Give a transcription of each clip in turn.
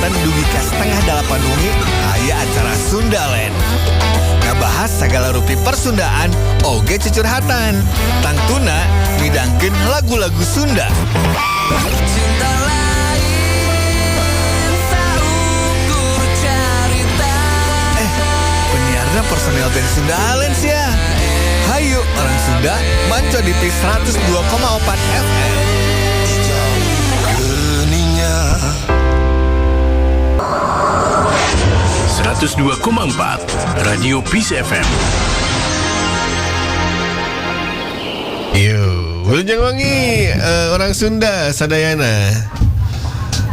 dinten dugi ka 7.30 wengi aya acara Sundaland. Ngabahas segala rupi persundaan oge cucurhatan. Tangtuna midangkeun lagu-lagu Sunda. Cinta lain saukur carita. Eh, penyiarna personel band Sundaland sia. Hayu orang Sunda manco di P 102,4 FM. Geningnya 102,4 Radio Peace FM. Yo, Wilujeng wengi orang Sunda sadayana.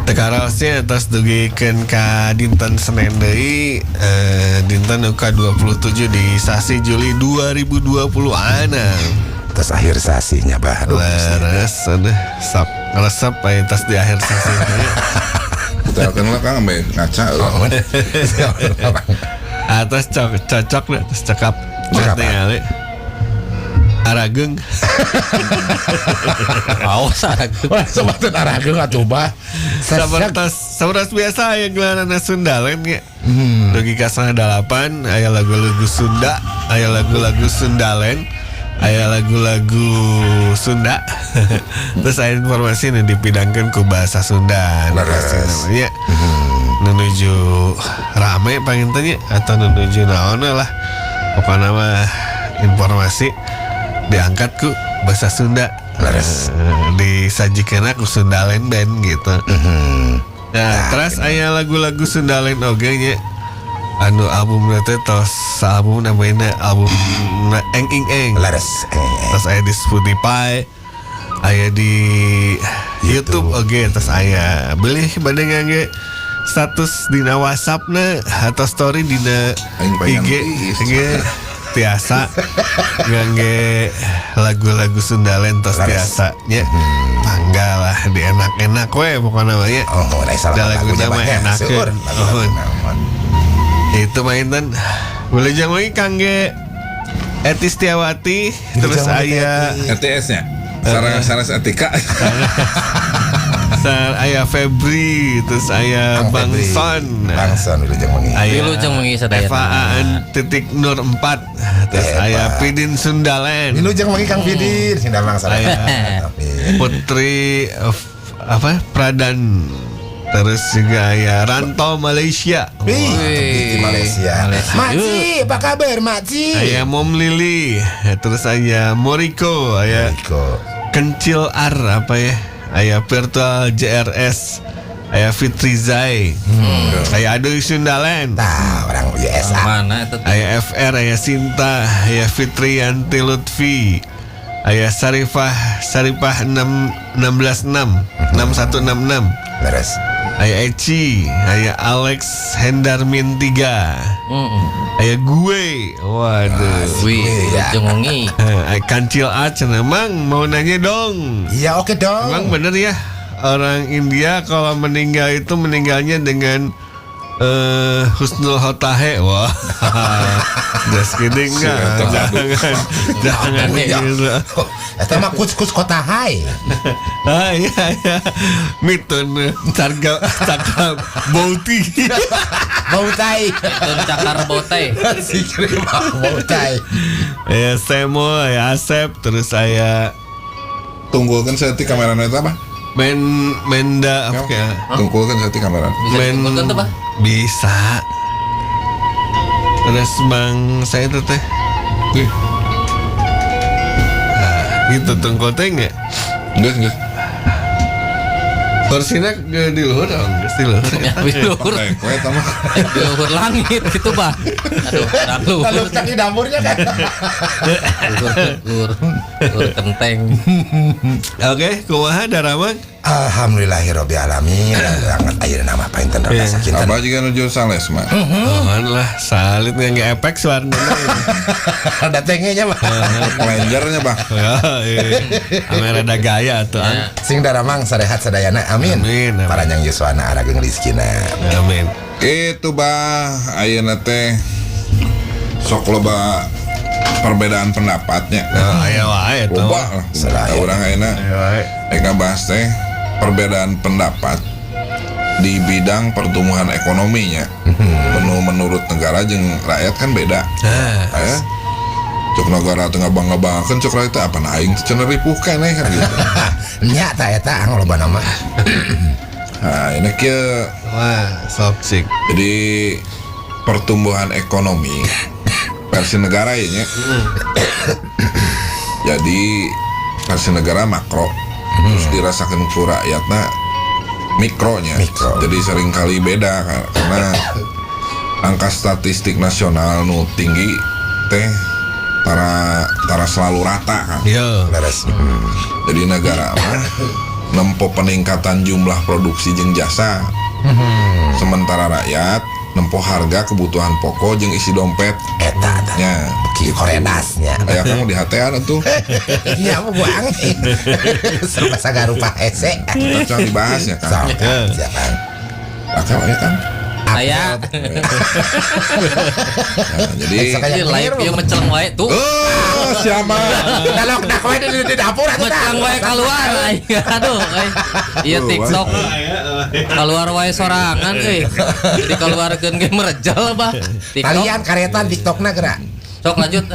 Teu karaosnya atas dugikeun ka dinten Senin deui, dinten nu ka-27 di sasi Juli 2020 ana. Terus akhir sasinya, bah. Aduh, Leres aduh sap ngeresep aya tas di akhir sasi. Telepon lah Kang ambe ngaca. Oh, Atas cocok deh, atas cekap. Cekap, Tingali. Arageung. Awas arageung. Wah, sobatun arageung atuh, bah. Sapertos sapertos biasa aya gelaranna Sundaland nya. Dugi ka 7.30 aya lagu-lagu Sunda, aya lagu-lagu Sundaland, aya lagu-lagu Sunda. Terus aya informasi nu dipidangkeun ku bahasa Sunda. Nu Leres. pasti namanya menuju rame panginten nya atau menuju naon lah. Pokokna mah informasi diangkat ku bahasa Sunda. Leres. Disajikan ku Sundaland Band gitu. Nah, terus aya lagu-lagu Sundaland oge nya. Anu album teh tos album namanya album Eng Ing Eng. Leres. Terus aya di Spotify, aya di YouTube, oge terus aya. Beli bade ngangge status dina WhatsApp na atau story dina Aing pengen IG tiis. IG tiasa ngangge lagu-lagu Sundaland tos Leres. tiasa nya. Mangga lah di enak-enak we pokokna mah nya. Oh, nah, salah Da lagu lagunya mah banyak. enakeun. Seueur lagu-lagu Uhun. naon. Itu mainan. Boleh jangan lagi kangge Eti Setiawati terus Wilujeng wengi, aya Teh Eti. RTS-nya. Sarang saras etika. Aya Febri terus aya Kang Bang Febri. Son. Bang Son wilujeng wengi. Aya Wilujeng wengi sadayana. Eva titik Nur 4 terus Eva. aya Pidin Sundaland. Wilujeng wengi Kang Pidin sing damang Aya sadayana. Amin. Putri apa Pradan terus juga aya Rantau Malaysia. Wih, di Malaysia. Malaysia. Makci, apa kabar, Makci? Aya Mom Lili, terus aya Moriko, aya Iko. Kencil R apa ya? Aya Virtual JRS, aya Fitri Zai, aya Aduy Sundaland, Nah, orang USA. Mana eta teh? aya FR, aya Sinta, aya Fitri Yanti Lutfi, aya Sarifah Sarifah 6 16 6 6166. Leres. Aya Eci, aya Alex Hendarmin 3. Aya gue. Waduh. Wih, Iya. wilujeng wengi. Kancil A cenah, Mang mau nanya dong. Iya, oke dong. Emang bener ya orang India kalau meninggal itu meninggalnya dengan Husnul Hotahe. Wah. Just kidding enggak. Jangan. Jangan Iya. gitu. Eta mah kus-kus kota hai. Ah iya iya. Mitun carga cakar bauti. Bau tai. Tun cakar bote. Si kira bau tai. Ya Semo, ya Asep, terus saya Tunggulkan seti kamera eta apa? Men Menda apa ya? Tunggulkan seti kamera. Bisa dikumpulkan tuh, Bah? Bisa. Terus bang saya tuh teh. Ih, Nah, gitu tungkol teh nggak? Geus geus. Kursinya ke di luhur dong, geus di luhur. Ya, di luhur, Pakai kue eta mah. di luhur langit gitu, Bah. Aduh, Lalu luhur. kaki dapurnya kan. Luhur, luhur, luhur kenteng. Oke, kumaha daramang? Alhamdulillahirabbil alamin. Banget ayeuna nama painten rada sakinten. Abah juga nuju sales mah. Mohon lah, salit nggak efek suaranya. Ada tengenya mah. Lenjernya bah. Ya, iya. Ame rada gaya tuh. Ya. Sing daramang sarehat sadayana. Amin. Amin, amin. Paranjang yuswana arageng rizkina. Amin. Itu bah ayeuna teh sok loba perbedaan pendapatnya. Nah, aya wae tuh. Loba lah. Seraya. Urang ayeuna Aya wae. rek ngabahas teh perbedaan pendapat Di bidang pertumbuhan ekonominya. Menurut negara jeung rakyat kan beda. Ya. Cek negara tengah bangga-banggakeun, cek rakyat teh apa nah aing teh cenah ripuh keneh kan gitu. Nya ta eta ang loba nama. Nah, ini kieu. Wah, sok cik. Jadi pertumbuhan ekonomi versi negara ya nya. Jadi versi negara makro, terus dirasakan ku rakyatna mikronya. Mikro. Jadi sering kali beda karena angka statistik nasional nu tinggi teh tara tara selalu rata kan. Yo. Leres. Jadi negara mah nempo peningkatan jumlah produksi jeung jasa. Sementara rakyat nempo harga kebutuhan pokok jeung isi dompet. Eta ta. Nya. Ki koredasnya. Aya kamu di HT-an atuh. Nya mah gua angin. Serba sagarupa hese. Cocok dibahas ya kan. Sok, siapa? Akal ya kan. Aya. Nah, jadi Ini live ieu meceleng wae tuh. Oh, siapa? Dalok dak we di dapur atuh tah. Meceleng wae keluar aing. Aduh, euy. Ieu TikTok keluar wae sorangan euy. Jadi keluarkeun ge merejel bah. TikTok. Kalian karetan TikTokna geura. Sok lanjut.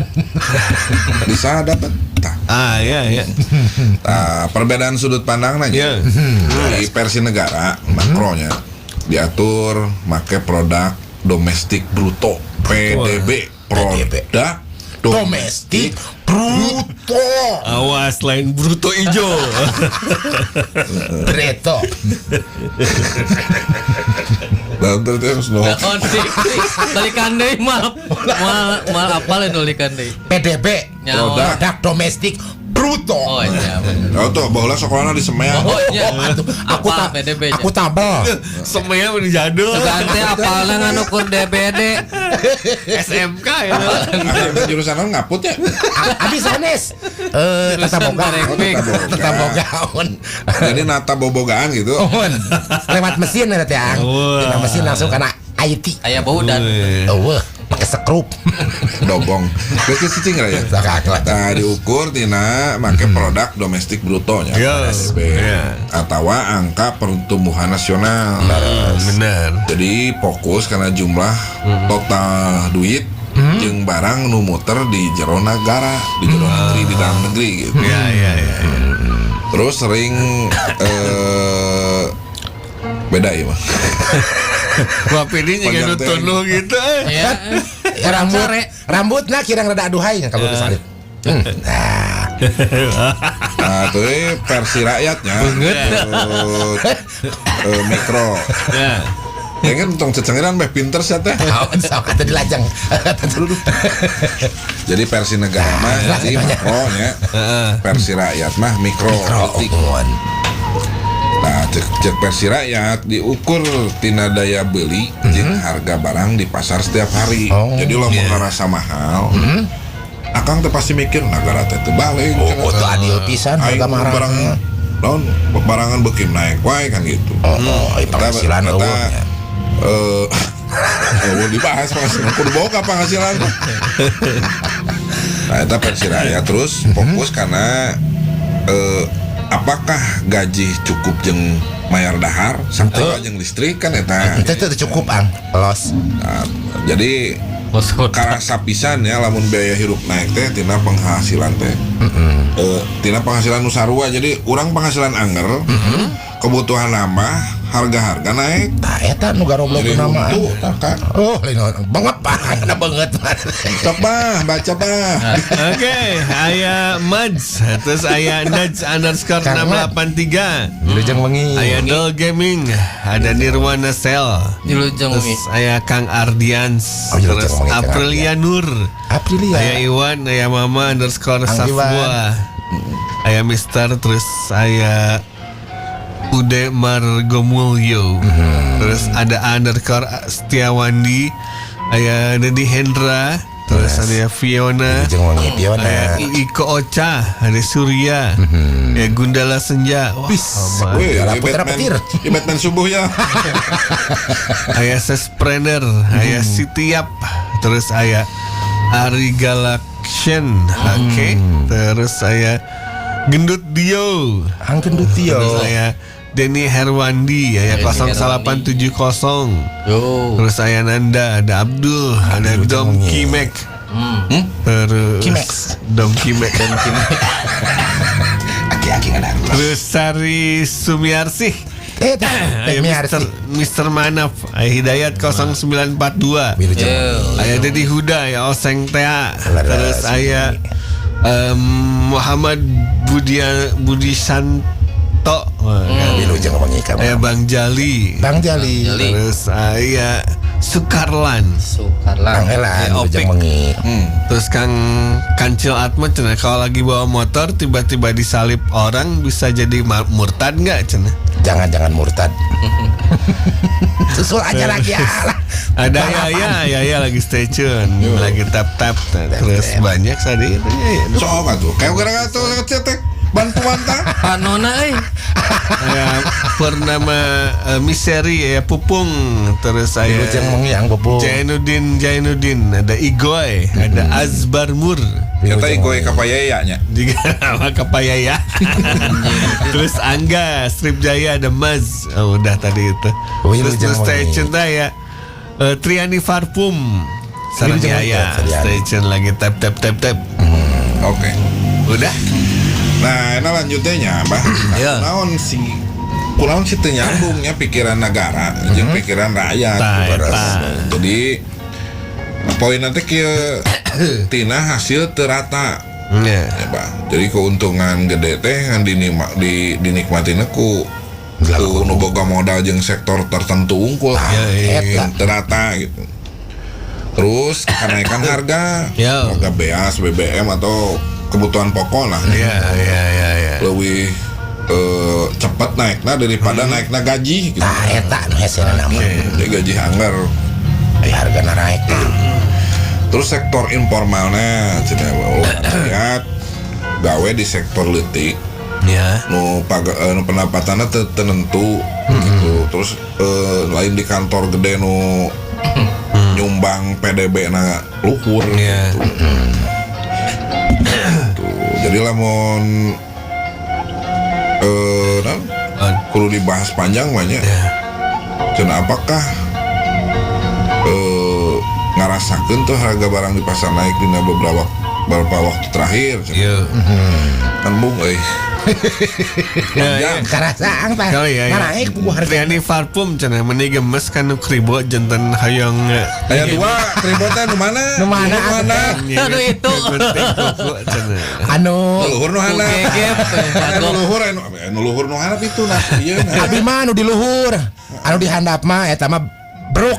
Disadap tah. Ah, iya iya. Nah, perbedaan sudut pandang nanya. Iya. Di versi negara makronya diatur make produk domestik bruto PDB, produk Domestik bruto. Awas lain bruto ijo. Breto. Dan terus terus no. Naon sih? Balikan deui mal mal mal apal balikan deui. PDB. Nyawa. Produk domestik bruto. Oh iya. Bener. Oh tuh, baheula sekolahna di Semea. Oh iya. Atuh, aku Apa ta PDB -nya? aku tabel. Semuanya udah jadul. Sugan teh apalna ngan ukur DBD. SMK ya. Akhirnya jurusan naon ngaput ya? Abi sanes. Tata Jurusan boga. teknik. Tata boga on. Jadi nata bobogaan gitu. On. Lewat mesin eta teh Ang. Wah. Tina mesin langsung karena IT. Aya bau dan Eueuh, pakai sekrup. Dobong. Geus geus cicing lah ya. Sok angkat. Nah, diukur tina make produk domestik brutonya Yes. PDB. Iya. Atau angka pertumbuhan nasional. Bener. Jadi fokus karena jumlah total duit jeung barang nu muter di jero negara, di jero negeri, di dalam negeri gitu. Ya ya ya. ya. Terus sering beda ya mah. Wah, ini juga Panjang teh. nutunuh gitu. Eh. ya. Rambut Sare. rambutna kirang rada aduhai nya kalau geus alit. Nah, Nah, itu versi rakyatnya. Mikro. Ya. Ya kan tong cecengeran meh pinter sih teh. naon sok atuh dilajeng. Jadi versi negara mah jadi makronya. Versi rakyat mah mikro. Mikro Detik. on. Nah, cek, cek versi rakyat diukur tina daya beli jeung harga barang di pasar setiap hari. Oh. Jadi lamun ngerasa mahal, akang teh pasti mikir negara teh teu balik. Oh, oh teu adil pisan Aing harga marah. barang naon barangan beuki naik wae kan gitu. Oh, oh, ai penghasilan Eta- eueuh nya. Eueuh dibahas penghasilan kudu boga penghasilan. Nah, eta versi rakyat terus fokus karena apakah gaji cukup jeung mayar dahar sakola jeung listrik kan eta. Itu teu cukup ang. Los. Nah, jadi Maksud karasa pisan ya lamun biaya hirup naik teh tina penghasilan teh. Tina penghasilan nu sarua, jadi urang penghasilan anger, kebutuhan nambah, harga-harga naik. Tah eta nu garoblok Jadi nama. huntu tah kan. Oh, lain bengep ah, banget. Sok bah, baca bah. Oke, aya Mads, terus aya Nudge underscore Kang Mad. 683. Wilujeng wengi. Aya Dol Gaming, ada Nirwana Sel. Wilujeng wengi. Terus aya Kang Ardians, Oh, wilujeng terus wengi, Kang Aprilia Nur. Aprilia. Aya Iwan, aya Mama underscore Kang Safwa. Iwan. Aya Mister, terus aya Ude Margomulyo. Terus ada underscore Setiawandi, aya Dedi Hendra, terus ada Fiona. Wilujeng wengi Fiona. Aya Iko Ocha, ada Surya, ya Gundala Senja. Wah, aman. Wih, Gundala ini Putra Batman, Petir. ini Batman subuh ya. Aya Sespreneur, aya Sitiap, terus aya Ari Galaxian, oke. Terus aya Gendut Dio, Ang gendut Dio. terus aya Denny Herwandi aya Denny 0870. Yo. Terus aya Nanda, ada Abdul, ada Dom Kimek. Terus Kimex. Dom Kimek. Aki-aki ngadang. Terus Sari Sumiarsih. Eh, teh Aya miarsi. Mr. Manaf, aya Hidayat 0942. Wilujeng Yo. Aya Dedi Huda, aya Oseng Tea. Leres. Terus aya Muhammad Budi Santo. Wilujeng wengi ka. Aya Bang Jali. Bang Jali. Jali. Terus aya Sukarlan. Sukarlan. Kang Elan Eh, wilujeng Opik. wengi. Terus Kang Kancil Atma cenah kalau lagi bawa motor tiba-tiba disalip orang bisa jadi murtad nggak cenah? Jangan-jangan murtad. Susul aja lagi alah. Ada Yaya, Yaya lagi stay tune, lagi tap tap. Terus banyak tadi itu ya. Sok atuh. Kayak gara-gara tuh cetek bantuan tah. Panona euy. Ya, Purnama Miseri ya Pupung, terus saya Wilujeng wengi yang bobo. Jainuddin, ada Igoy, ada Azbar Mur. Eta igoy kapayaya nya. Juga sama Kapayaya. Terus Angga, Strip Jaya, ada Maz. Oh, udah tadi itu. Wilujeng Terus stay wengi. tune ya. Triani Farpum. Sarang Wilujeng wengi, Yaya. Triani. Stay tune lagi tap tap tap tap. Oke. Udah? Nah, ini lanjutnya nya, Bah. Iya. Kunaon sih kunaon sih teu nyambungnya pikiran negara jeung pikiran rakyat. Tah, eta. Jadi poin nanti kieu tina hasil teu rata. Ya. Ya, Bah. Jadi keuntungan gede teh ngan dinikmatina ku ku nu boga modal jeung sektor tertentu unggul. Ya, Eta. Teu rata gitu. Terus kenaikan harga, Ya. harga beas, BBM atau kebutuhan pokok lah. Ya, ya, ya, ya. Lebih cepat naiknya daripada naiknya gaji gitu. Tah eta nu hesena nama. Jadi gaji anggar. Eh hargana naik. Terus sektor informalnya cenah oh, rakyat gawe di sektor leutik Ya. nu nu pendapatannya teu tenentu gitu. Terus lain di kantor gede nu nyumbang PDB na luhur Ya. gitu. Tuh, jadi lamun naon? Kudu dibahas panjang banyak. Cenah apakah ngarasakeun tuh harga barang di pasar naik dina beberapa beberapa waktu terakhir cenah. Iya. Kan bung euy. Ya, ya. Karasaan tah. Kali ya, ya. Naik ku harga. Triani Farpum cenah meni gemes kan nu kribo janten hayang Aya dua kribo teh nu mana? Nu mana, Nu mana? Aduh, itu. Gunting kuku cenah. Anu Nu luhur nu handap. Gegep, Anu luhur anu anu luhur nu handap itu nah ieu nah. abi mah anu di luhur. Anu di handap mah eta mah bruk.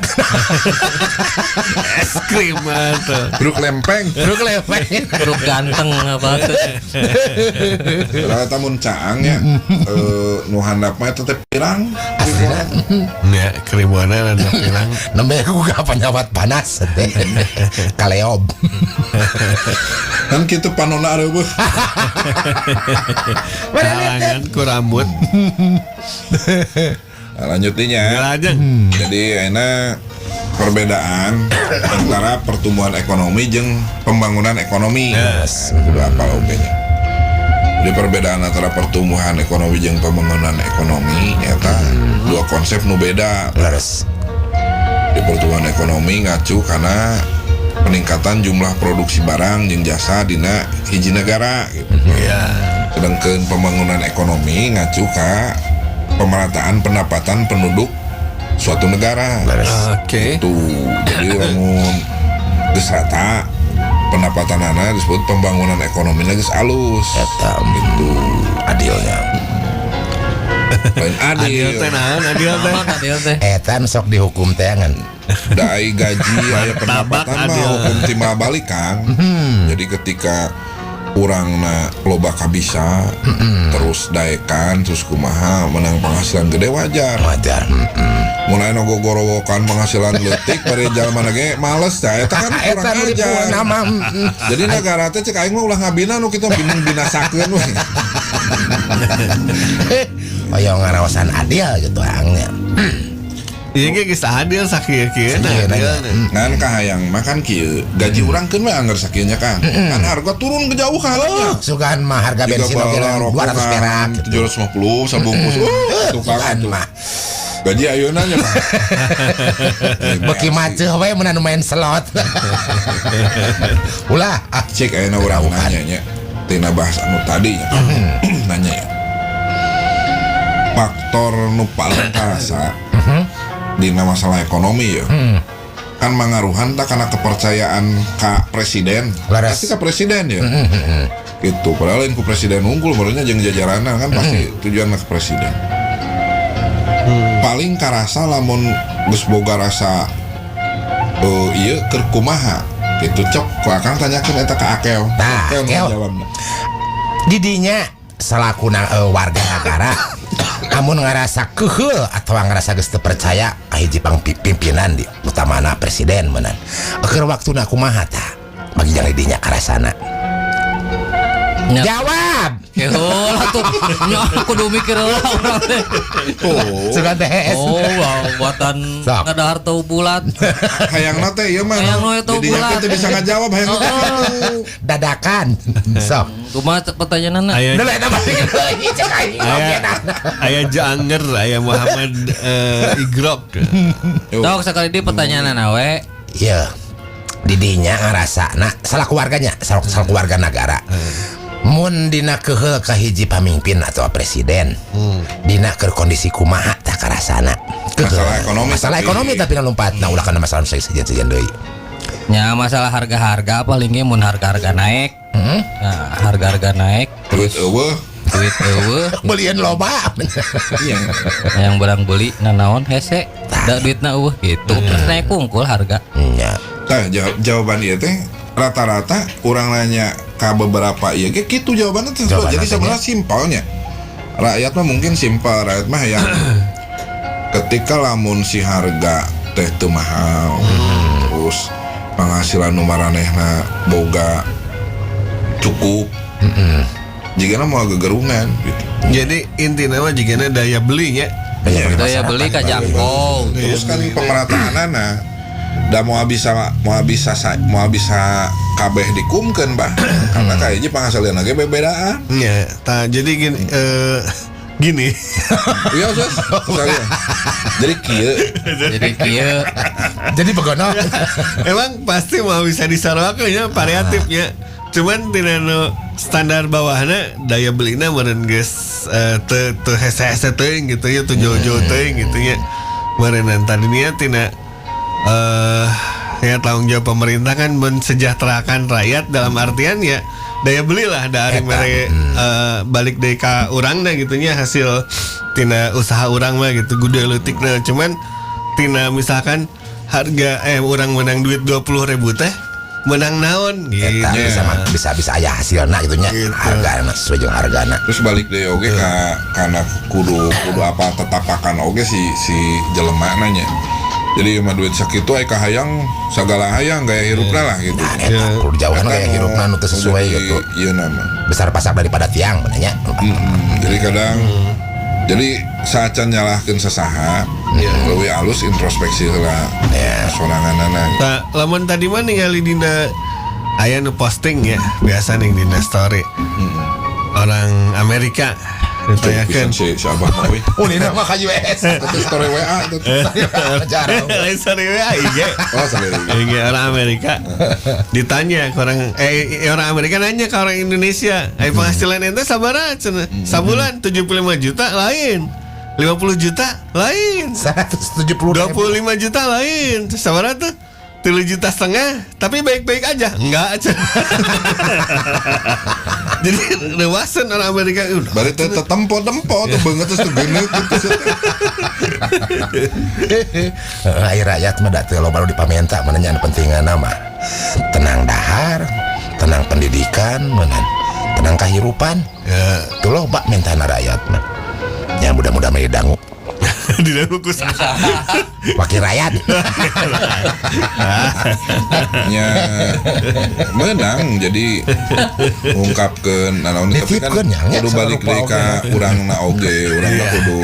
Es krim atau Bruk lempeng. Bruk lempeng. Grup ganteng apa tuh. Rata mun caang ya. Nu handap mah eta teh pirang. Aslina ya kribona rada pirang. nembe ku penyawat panas teh. Kaleob. Kan kitu panona areueuh. Kalangan ku rambut. Nah, lanjutnya. Lajeng. Jadi enak perbedaan antara pertumbuhan ekonomi jeung pembangunan ekonomi. Yes. Nah, udah apal oge nya. Jadi perbedaan antara pertumbuhan ekonomi jeung pembangunan ekonomi nyata dua konsep nu beda. Leres. Di pertumbuhan ekonomi ngacu karena peningkatan jumlah produksi barang jeung jasa dina hiji negara gitu. Iya. Sedangkan pembangunan ekonomi ngacu ka pemerataan pendapatan penduduk suatu negara. Oke. Tuh, jadi lamun geus rata pendapatanana disebut pembangunan ekonomi geus alus. Eta Gitu. adilnya. Lain Adil adil. teh naon adil teh. Naon adil teh. Eta nu sok dihukum teh ngan. Da ai gaji aya pendapatan mah adil. hukum timbal balik Kang. Jadi ketika urangna loba kabisa terus daekan terus kumaha menang penghasilan gede wajar. Wajar. Mulai nu gogorowokan penghasilan leutik bari jalma ge males tah eta kan kurang Eta nu ajar. dipuan mah. Jadi negara teh cek aing mah ulah ngabina nu kita bingung binasakeun we. Hoyong ngarawasan adil gitu angnya. Iya ge geus adil sakieu-kieu Sakieu adil. nanya. Ngan kahayang makan kieu, gaji urang keun we angger sakieu nya Kang. Kan harga turun ke jauh kalanya. Sugan mah harga bensin oge 200 perak gitu. 750 sabungkus. Tukang Sugan atuh. mah. Gaji ayeuna nya Pak. Beki maceuh we mun anu main slot. Ulah ah Cek ayeuna urang nanya nya. Tina bahas anu tadi nya. Nanya ya. Faktor nu paling karasa dina masalah ekonomi ya. Kan mangaruhan tak karena kepercayaan ka presiden. Laras. Pasti ka presiden ya. Gitu. Padahal lain ku presiden unggul barunya jeung jajaranan kan pasti tujuanna ke presiden. Paling karasa lamun geus boga rasa ieu keur kumaha gitu cok ku akang tanyakeun eta ka Akel. Tah, Akel nu Akel. jawabna. Didinya selaku warga negara amun ngerasa keheul atau ngerasa geus teu percaya ka hiji pimpinan di utamana presiden meunang. Keur waktuna kumaha tah? Bagi jang didinya karasana. Nya. Jawab. Keheul atuh. Nya kudu mikir heula urang teh. Tuh. Sugan teh hees. Oh, wow, buatan Sok. ngadahar tahu bulat. Hayangna teh ieu mah. Hayang nu eta Didinya bulat. teh bisa ngajawab hayang teh. Dadakan. Sok. Kumaha pertanyaanna? Aya Dulu eta balik deui cek aing aya aya Janger, aya Muhammad Igrok. Tok sekali di pertanyaanna we. Iya. Didinya ngarasana selaku warganya, selaku warga negara. Mun dina keheul ka hiji pamimpin atau presiden. Dina keur kondisi kumaha tah karasana. Keheul. Masalah ekonomi Masalah tapi. ekonomi tapi lompat. Nah ulah kana masalah sejen-sejen deui. Nya masalah harga-harga paling ge mun harga-harga naik. Nah, harga-harga naik Duit eueuh. duit eueuh Belian loba. Iya. yang barang beli nanaon hese da duitna eueuh gitu. Terus naik kungkul harga. Nya. Tah jawaban ieu teh rata-rata urang nanya ka beberapa ieu ge kitu jawabannya teh. Jawabanna Jadi teh sebenarnya simpelnya. Rakyat mah mungkin simpel, rakyat mah yang ketika lamun si harga teh teu mahal, terus penghasilan nu maranehna boga cukup. Jigana mau gegerungan gitu. Jadi intinya mah jigana daya belinya. Daya beli kajangkau. Terus kan pemerataanana da moal bisa kabeh dikumkeun bah. Karena kayaknya penghasilan lagi bebedaan. Ya, tah jadi gini gini. Iya, Sus. Sekalian. Jadi kieu Jadi kieu Jadi begono. Emang pasti mau bisa disarawakeun nya variatifnya. Cuman tina nu standar bawahna daya belina meureun geus teu teu hese-hese teuing gitu ya, teu jauh-jauh teuing gitu ya. Meureun tadinya tina ya tanggung jawab pemerintah kan mensejahterakan rakyat dalam artian ya daya belilah dari Eta, mere balik deui ka urangna gitu nya hasil tina usaha urang mah gitu gede leutikna cuman tina misalkan harga urang menang duit 20.000 teh menang naon gitu. Eta bisa bisa aya hasilna gitu nya. Gitu. Hargana sesuai jeung hargana. terus balik deh oge ka kana kudu kudu apa tetapakan oge si si jelema nya. Jadi mah duit sakitu aya kahayang sagala hayang gaya hirupna lah gitu. Nah, eta kudu jauhan Eta gaya hirupna nu teu sesuai jadi gitu. Ieu nama. Besar pasak daripada tiang bener nya. Jadi kadang jadi saacan nyalahkeun sasaha leuwih alus introspeksi heula. Ya. Soranganana. Nah, lamun tadi mah ningali dina aya nu posting ya, biasa nih dina story. Orang Amerika ditanyakeun. Pisan si si Abah mah euy. Ulina mah ka US. Eta story WA eta teh. Jarang. Lain story WA IG. Oh, sorry. IG orang Amerika ditanya ke orang orang Amerika nanya ke orang Indonesia, penghasilan ente sabaraha cenah? Sabulan 75 juta lain. 50 juta lain. 170 ribu. 25 juta lain. Sabaraha tuh? 3,5 juta, tapi baik-baik aja. Enggak aja. Jadi rewasan orang Amerika udah. Bari teh tetempo-tempo tuh beungeut terus teu geuneut gitu. Heeh, ai rakyat mah da teu loba nu dipamenta mana nya anu pentingna mah. Tenang dahar, tenang pendidikan, meunang tenang kahirupan. Ya, Tuh loba mentana rakyat mah. Ya mudah-mudahan mah didangu. di dalam buku saha. Wakil rakyat. Nya menang jadi ngungkapkeun nanaon tapi kan Nitipkeun nya, nya, kudu balik sarupa deui ka oge. urangna oge, urangna kudu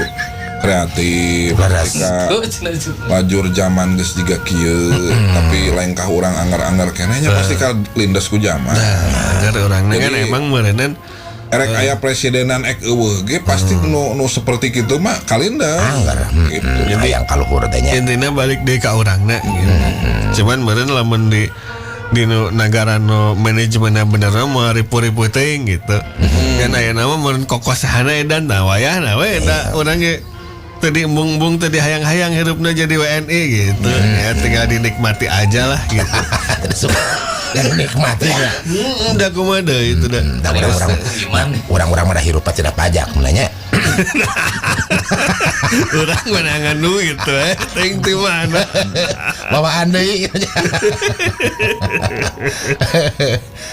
Kreatif Leres. ketika Tuh, cenah juga. lajur zaman geus jiga kieu tapi lengkah urang anggar-anggar keneh nya pasti kalindes ku zaman. Agar orangnya kan Jadi- emang meureunan Erek aya presidenan ek eueuh ge pasti nu nu seperti kitu mah kalindes. Anggar. Gitu. Hayang kaluhur teh nya. Intinya balik deh ke orangna gitu. Cuman meureun lamun di nu nagara nu manajemenna bener mah ripu-ripu teuing gitu. Kan aya nama meureun kokosahana edan nah wayahna we eta urang ge teu diembung-embung teu dihayang-hayang hirupna jadi WNI gitu. Ya tinggal dinikmati aja lah gitu. Terus dan nikmati ya. Udah kumaha deui itu dah. Da urang-urang Iman. urang-urang mah hirup tidak pajak menanya. Urang menangan duit eh teuing ti mana. Bawaan deui.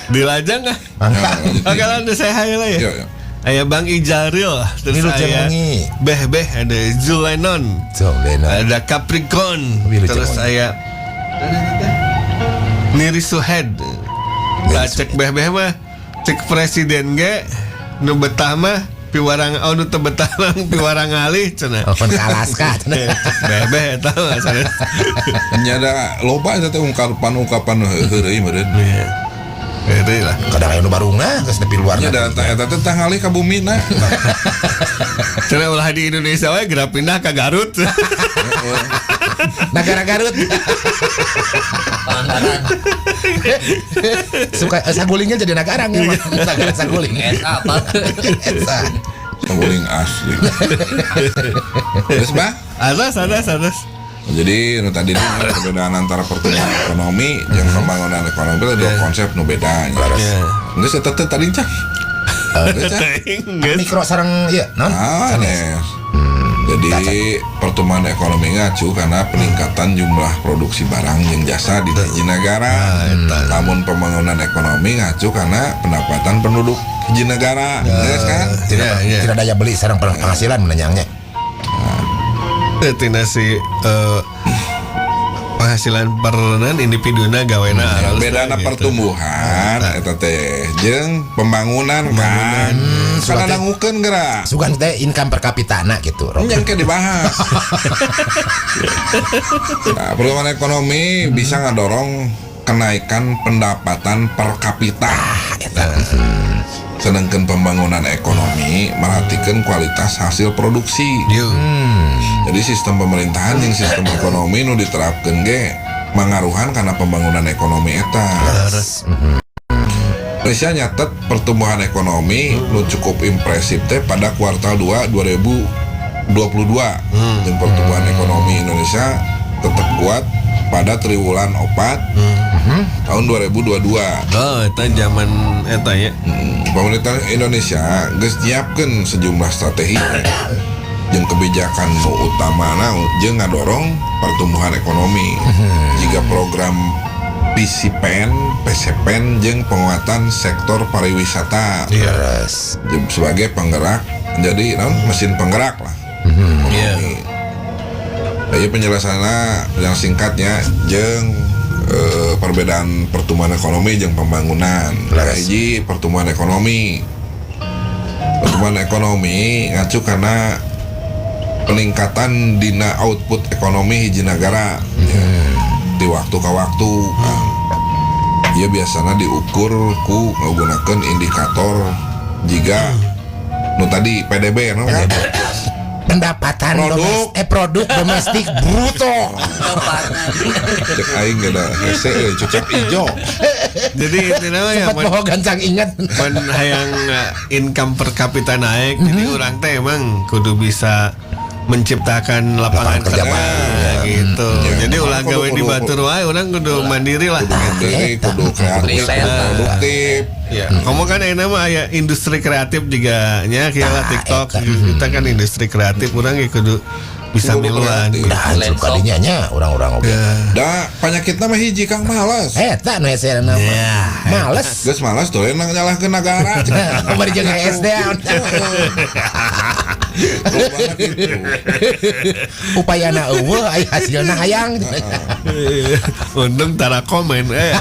Dilajang ah. Mantap. Oke lah, udah saya lah ya. Iya, iya. Aya Bang Ijaril, terus Wilujeng aya wengi. Beh Beh, ada Zulenon, Tuh, Leno. ada Capricorn, Wilujeng terus wengi. aya Niri Suhed. Nah, cek Beh Beh mah, cek presiden ge nu betah mah piwarang oh nu teu betah mah piwarang ngalih cenah. Telepon ke Alaska. Cek Beh Beh eta mah sanes. Nya da loba eta teh ungkapan-ungkapan heureuy meureun. Iya. Heureuy lah. Kadang aya nu barungah geus nepi luar Nya da eta teh tah ngalih ka bumina. Cenah ulah di Indonesia we geura pindah ka Garut. Nagara Garut. Pangandaran. Suka sagulingnya jadi nagarang ya, Bang. Nagara saguling. Eta apa? Eta. Guling asli. Terus bah? Atas atas atas. Jadi nu tadi ini perbedaan antara pertumbuhan ekonomi jeung pembangunan ekonomi itu dua konsep nu beda. Iya. Geus eta teh tadi cah. Geus, Cah. Geus. Mikro sareng ieu non? Ah, Sanes. Sanes. Jadi pertumbuhan ekonomi ngacu karena peningkatan jumlah produksi barang jeung jasa di hiji negara. Namun pembangunan ekonomi ngacu karena pendapatan penduduk hiji negara. Geus kan? Tidak, Iya, iya. tidak daya beli sareng penghasilan menanyangnya. Tina si penghasilan perenan individuna gawena aralus Bedana gitu. pertumbuhan eta teh jeung pembangunan kan. Karena dangukeun geura. Sugan teh income per kapita na gitu. Rob. Yang ke dibahas. Nah, pertumbuhan ekonomi bisa ngadorong kenaikan pendapatan per kapita. Eta. Sedangkan pembangunan ekonomi merhatikan kualitas hasil produksi. Yo. Jadi sistem pemerintahan yang sistem ekonomi nu diterapkan ge mangaruhan karena pembangunan ekonomi eta. Indonesia nyatet pertumbuhan ekonomi nu cukup impresif teh pada kuartal 2 2022. Dan pertumbuhan ekonomi Indonesia tetap kuat pada triwulan 4 tahun 2022. Oh, eta zaman eta ya. Pemerintah Indonesia geus nyiapkeun sejumlah strategi jeung kebijakan nu utamana jeung ngadorong pertumbuhan ekonomi. Jika program PCPN, PCPN jeung penguatan sektor pariwisata Terus. Jeung sebagai penggerak jadi naon mesin penggerak lah. Ekonomi. Jadi penjelasannya yang singkatnya jeung perbedaan pertumbuhan ekonomi jeung pembangunan. Leres. Hiji pertumbuhan ekonomi. Pertumbuhan ekonomi ngacu karena peningkatan dina output ekonomi hiji negara ya, di waktu ke waktu. Nah, ieu biasanya diukur ku menggunakan indikator jika nu tadi PDB nu kan? Pendapatan Produk. produk domestik bruto. Cek aing gak ada hese euy, cucap ijo. Jadi intinya mah ya Sempat mun poho gancang ingat. mun hayang income per kapita naik, jadi urang teh emang kudu bisa menciptakan lapangan Lapangan kerja kerja, baru, ya. gitu. Ya, Jadi ulah kudu- gawe di kudu- batur wae, urang kudu mandiri lah. Kudu mandiri, kudu kreatif, Riset. kudu produktif. Ya, kamu kan enak mah aya industri kreatif juga nya kieu lah TikTok. Kita kan industri kreatif urang ge kudu bisa Kudu miluan. kreatif. Udah hancur Lenso. kadinya nya orang-orang oge. Da panyakitna mah hiji Kang malas. Eta nu hese nama. Males. Geus malas tuh enak nyalahkeun negara. Bari jeung SD. Loba gitu. Upayana eueuh aya hasilna hayang. Untung tara komen eh.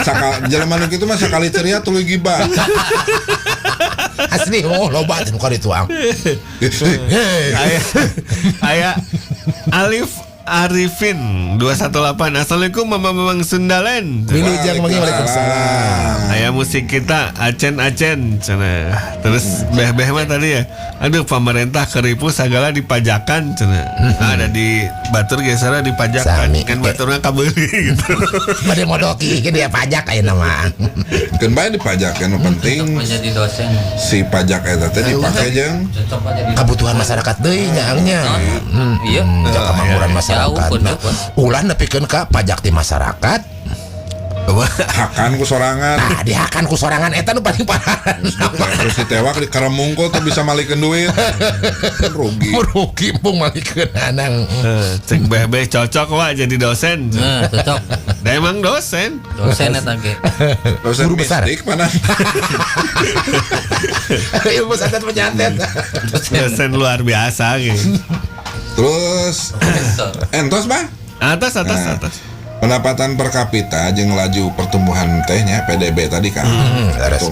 Saka jelema nu kitu mah sakali ceria tuluy gibah. Asli SD oh loba teh nu ka ditu ang. Aya aya Alif Arifin 218. Assalamualaikum Mama Mamang Sundalen. Wilujeng wengi, waalaikumsalam. Aya musik kita acen-acen cenah. Terus beh-beh mah tadi ya. Aduh, pemerintah keripu segala dipajakan cenah. Nah, ada di batur geus dipajakan. Sami. Kan baturna kabeuli gitu. Bade modoki ge dia pajak ayeuna mah. Keun bae dipajak, nu penting Cocok jadi dosen. si pajak eta teh dipake jeung Cocok jadi Kebutuhan masyarakat deui nya ang nya. Iya. Jang kemakmuran masyarakat. Jauh pun, Nah, jauh pun. ulah nepikeun ka pajak di masyarakat. Hakan ku sorangan. Nah, dihakan ku sorangan eta nu paling parah. Terus ditewak di karamungkul tuh bisa malikeun duit. Kan rugi. Rugi pung malikeun anang. Eh, cek beh-beh cocok wah jadi dosen. Nah, cocok. Da emang dosen. Dosen eta ge. Dosen Guru besar. mistik mana? Ilmu santet penyantet. Dosen luar biasa gitu. Terus entos bah? Atas atas Nah. atas. Pendapatan per kapita jeung laju pertumbuhan tehnya PDB tadi kan. Leres.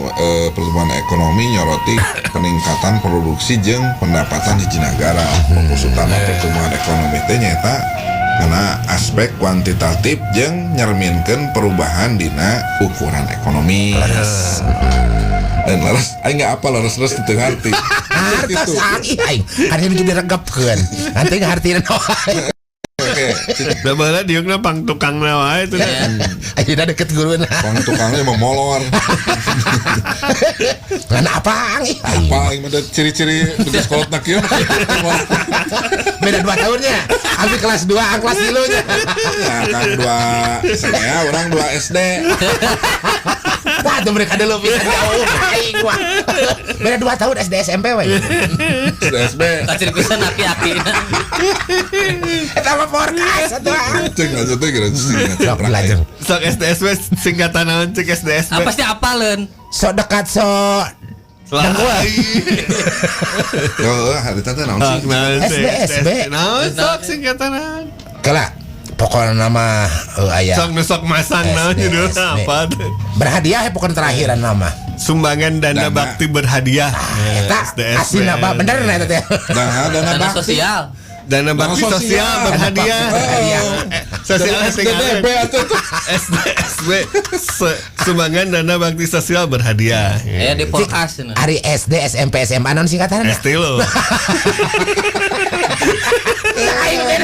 Pertumbuhan ekonomi nyoroti peningkatan produksi jeung pendapatan hiji nagara. Fokus utama pertumbuhan ekonomi teh nyaeta karena aspek kuantitatif jeung nyerminkeun perubahan dina ukuran ekonomi. Dan leres, aing nggak apa leres leres teu ngarti. Hartos Gitu. ang ih aing. Kan ini diregepkeun. Nanti ngartina wae. Oke, Da baheula diukna pang tukangna wae itu. Ayeuna deket guruna. pang tukangnya memolor. Ngan apa ang ih aing. Apa aing mah ciri-ciri begitu sekolah kieu. Beda 2 tahunnya. Abi kelas 2, ang kelas 3 nya. Ya, kan dua saya orang dua SD. Wah, tuh mereka dulu bisa jauh aing wah. Beda 2 tahun SD SMP we. SDSB. Kacir pisan aki-aki. Eta mah podcast atuh ang. Cek aja tuh kira Sok lajeng. Sok SDSB singkatan naon cek SDSB. Apa sih apaleun? Sok dekat sok Lah. Yo, hari teh naon sih? Naon sih? SDSB. Naon sok singkatan naon? Kela pokoknya nama aya Sok nu sok masang naon SDSB. judulna apa tuh? Berhadiah ya pokoknya terakhiran nama. Sumbangan dana Dana. bakti berhadiah. Eta SDSB. asina ba bener na eta teh. Nah, dana Dana bakti. sosial. Dana bakti Dana sosial sosial. berhadiah. Berhadiah. Sosial SDDB atuh tuh. SDSB Sumbangan dana bakti sosial berhadiah. Ya di podcast cenah. Ari SD SMP SMA naon singkatanna? SD lo. Aing teh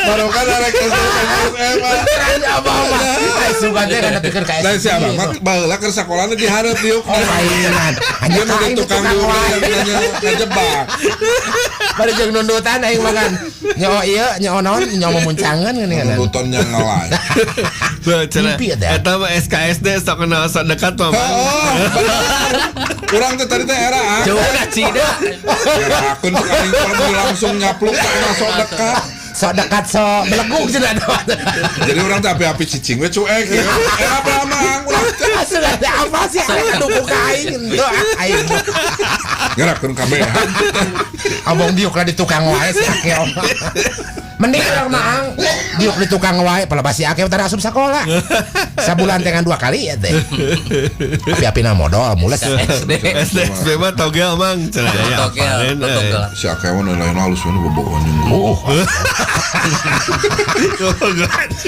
Baru kan arek SD SMA. abah mah. Ai sugan teh kana pikir ka SD. Nah, si abah mah baheula keur sakolana dihareup diuk. Oh, mainan. Hanya Dia nu ka aing di tukang tukang diuk wae. ngajebak. Bari jeung nundutan aing makan. Nyo ieu nyo naon nyo memuncangan geuning kan. Nundutan yang ngelay. Tuh, cenah. Mimpi eta. Eta mah SKSD sok kenal sok dekat mah. Oh, urang teh tadi teh era ah. Jauh ka Cida. Era akun cek aing kalau langsung nyapluk tak sok dekat. Sok dekat sok belegug cenah. Jadi orang teh api-api cicing we cuek ya. Era berapa urang teh. Sugan teh apa sih aing dukung ka aing henteu aing. Ngerakeun kabehan. Abang diuk lah di tukang wae si Akeo. Mending urang mah ang diuk di tukang wae pelebas si Akeo tara asup sakola. Sabulan teh ngan 2 kali ya teh. Api-apina modal mules. SD. SDSB mah togel mang cenah ya. Togel, apalin, eh. togel. Si Akeo mah lain halus we bobogohan jeung guru.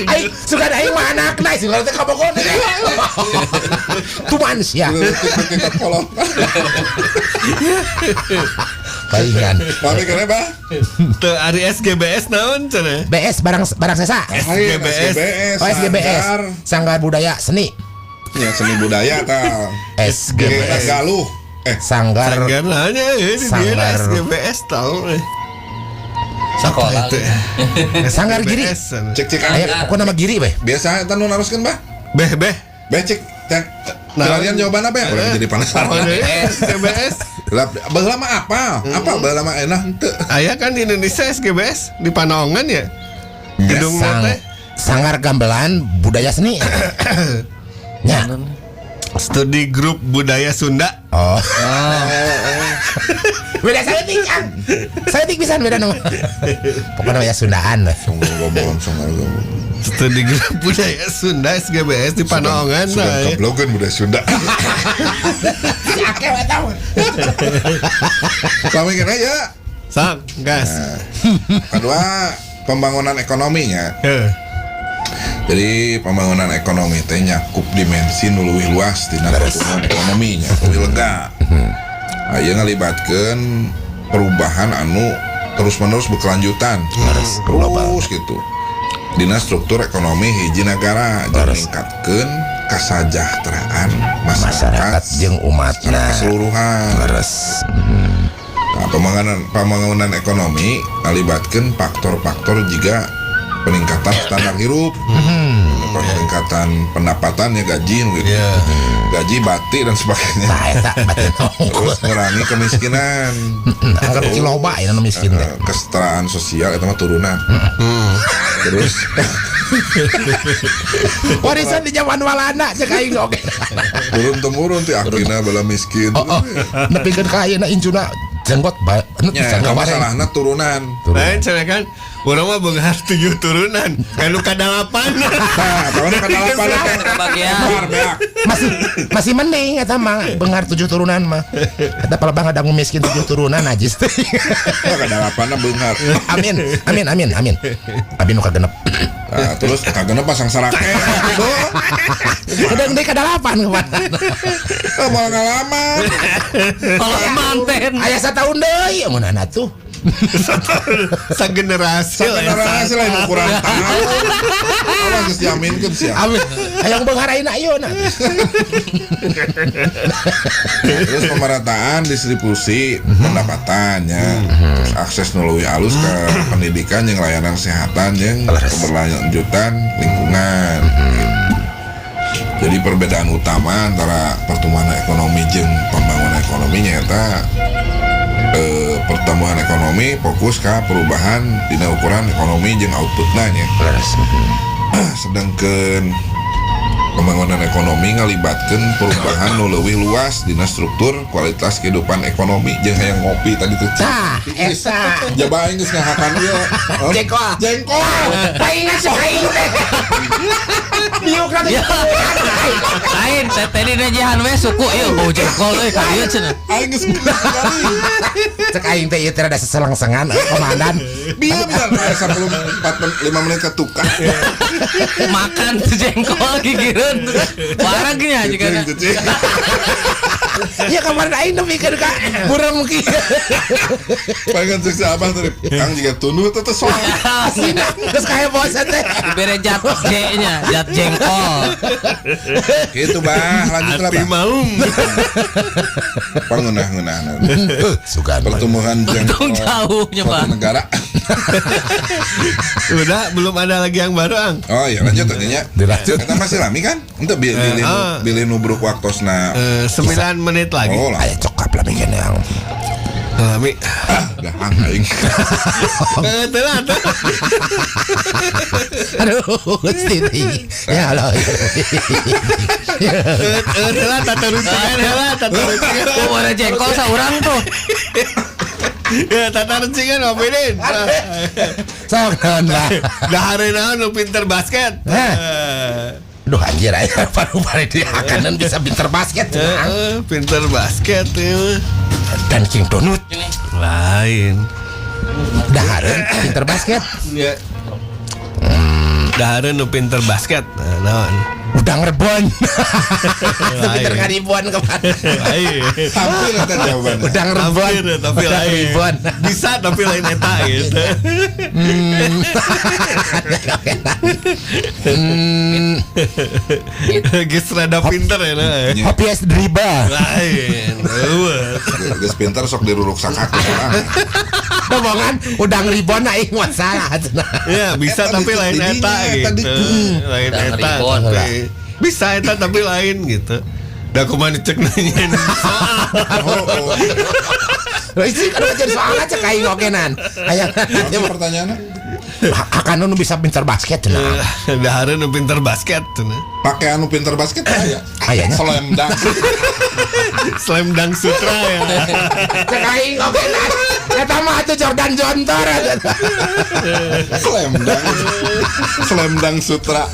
Aing sugan aing mah anakna sugan teh kabogoh. Tuman sia. Leutik ka kolot. Palingan. Mami kenapa? Bah? Teu ari SGBS naon cenah? BS barang barang sesa. SGBS. Oh SGBS. Sanggar. Sanggar Budaya Seni. Ya seni budaya ta. SGBS. Galuh. Sanggar Sanggar naonnya di dia Sanggar. SGBS tau. Sekolah. Itu. Sanggar Giri. SGBS, cenah. Cek cek Aya pokokna nama Giri weh. Biasa eta nu naroskeun bah. Beh beh. Beh cek teh. Kalian jawaban apa ya? Urang jadi penasaran. Oh, SGBS. Lah baheula mah apa? Apa baheula mah enak henteu. Aya kan di Indonesia SGBS di Panongan ya. Gedung Sang, teh. Sanggar Gamelan Budaya Seni. Nya. Studi grup budaya Sunda. Oh. Beda saeutik, Ang. Saeutik pisan beda nama. Pokoknya ya Sundaan weh. Sanggar gamelan, sanggar gamelan. Studi Grup Budaya Sunda SGBS di Panoongan Sudah nah, ya. keblogan budaya Sunda. Si akeh we tahu. Lami kena ya. Sok, gas. Kedua, pembangunan ekonominya. Heuh. Jadi pembangunan ekonomi teh nyakup dimensi nu leuwih luas dina pertumbuhan ekonominya, leuwih lega. Nah, ieu ngalibatkeun perubahan anu terus-menerus berkelanjutan. Terus gitu. Dina struktur ekonomi hiji nagara jeung ningkatkeun kasajahteraan masyarakat, Masyarakat jeung secara umatna. keseluruhan. Leres. Nah, pembangunan pembangunan ekonomi ngalibatkeun faktor-faktor juga peningkatan standar hirup, peningkatan pendapatan ya gaji gitu. Iya. Gaji bati dan sebagainya. Tah eta batin Terus ngurangi kemiskinan, Anggar ki loba aya nu miskin teh. Kesetaraan sosial itu mah turunan. Terus Warisan di zaman Walanda cek aing oge. Turun temurun teh akhirnya bala miskin. Oh, oh. Nepikeun ka ayeuna incuna jenggot ba Ya, bisa eta masalahna turunan. Lain cenah kan urang mah beunghar 7 turunan, kan nu kadalapan. Nah, tahun kadalapan teh. Kebagian. Beak, beak. Masih masih mending eta mah beunghar 7 turunan mah. Eta palebah ngadangu miskin 7 turunan najis teh. Oh, kadalapanna beunghar. Amin. Amin amin amin. Abi nu kagenep. Nah, terus kagenep pasang sarake. Tuh. Udah deui kadalapan kemarin. Eh, mau ngalaman. Kalau manten. Aya satahun deui mun atuh. Sagenerasi lah ya. Generasi lain ukuran tahun. Awas geus diaminkeun sia. Amin. Hayang beunghar ayeuna ayeuna. Terus pemerataan distribusi pendapatannya, terus akses nu leuwih alus ke pendidikan yang layanan kesehatan yang keberlanjutan lingkungan. Gitu. Jadi perbedaan utama antara pertumbuhan ekonomi jeung pembangunan ekonomi nyata pertumbuhan ekonomi fokus ke perubahan dina ukuran ekonomi jeung outputna nya. Sedangkan pembangunan ekonomi ngalibatkeun perubahan nu leuwih luas dina struktur kualitas kehidupan ekonomi jeung hayang ngopi tadi tuh. Tah, eta. Jaba aing geus ngahakan ieu. Oh, Jengkol. Jengkol. Paingan cek aing teh. Diuk teh. Ya. Lain, teh tadi nejehan we suku ieu bau jengkol euy ka dieu cenah. Aing geus sekali. Cek aing teh ieu teh rada seselengsengan komandan. Bieu bisa 10 4 5 menit ke tukang. Makan tuh jengkol gigireun. Wareg nya juga. Cicing, cicing. Ya kemarin aing nepikeun ka burem kieu. Pengen cek si abah tadi. Kang juga tunduh teh teh soal. Asina geus kahebosan teh. Dibere jat J-nya, jat jengkol. Gitu bah, lanjut lah Hati bah. maung. Pangeunah-ngeunah. Sugan. Pertumbuhan jengkol Untung jauhnya, suatu Pak. negara. Udah belum ada lagi yang baru, Ang. Oh iya lanjut tadinya. Dilanjut. Kita masih lami kan? Untuk bilih bilih nubruk waktosna. 9 menit lagi. Oh lah. Aya cokap lah mikirnya yang. Lami. Gahang aing. Teu lah, teu. Aduh, Gusti. Ya Allah. Teu lah tata runcingan heula, tata runcingan. Oh, ada jengkol saurang tuh. Ya tata runcingan Pak Pidin. Sok naon lah. Dahareun naon nu pinter basket. Hah. Duh anjir aya baru-baru dia akanan bisa pinter basket cenah. Pinter basket ieu. Dan King Donut Lain. dahareun pinter basket. Ya. Dahareun nu pinter basket. Nah, naon? Udang rebon. Itu pinter ngaribon kemarin. Lain. Hampir eta jawabannya. Udang rebon. Hampir tapi Udang lain. rebon. Bisa tapi lain eta gitu. Geus rada pinter ya nah. Hobi es dribble. Lain. Eueuh. Geus pinter sok diruruk sakak orang. Domongan udang ribon aing mah salah cenah. Ya bisa Eta tapi di- lain didinya, eta eta gitu. Lain Udang eta ribon. tapi bisa eta tapi lain gitu. Da kumaha cek nanyain soal. Oh, oh. Lah isi kan jadi soalnya cek aing oge nan. Aya Naon sih pertanyaannya? akan nu bisa pinter basket cenah. Dahareun nu pinter basket cenah. Pakai anu pinter basket aya. Ayanya. Slam dunk. Slam Dunk Sutra ya. Cek aing oge nah. Eta mah atuh Jordan Jontor. Slam Dunk. Slam Dunk Sutra.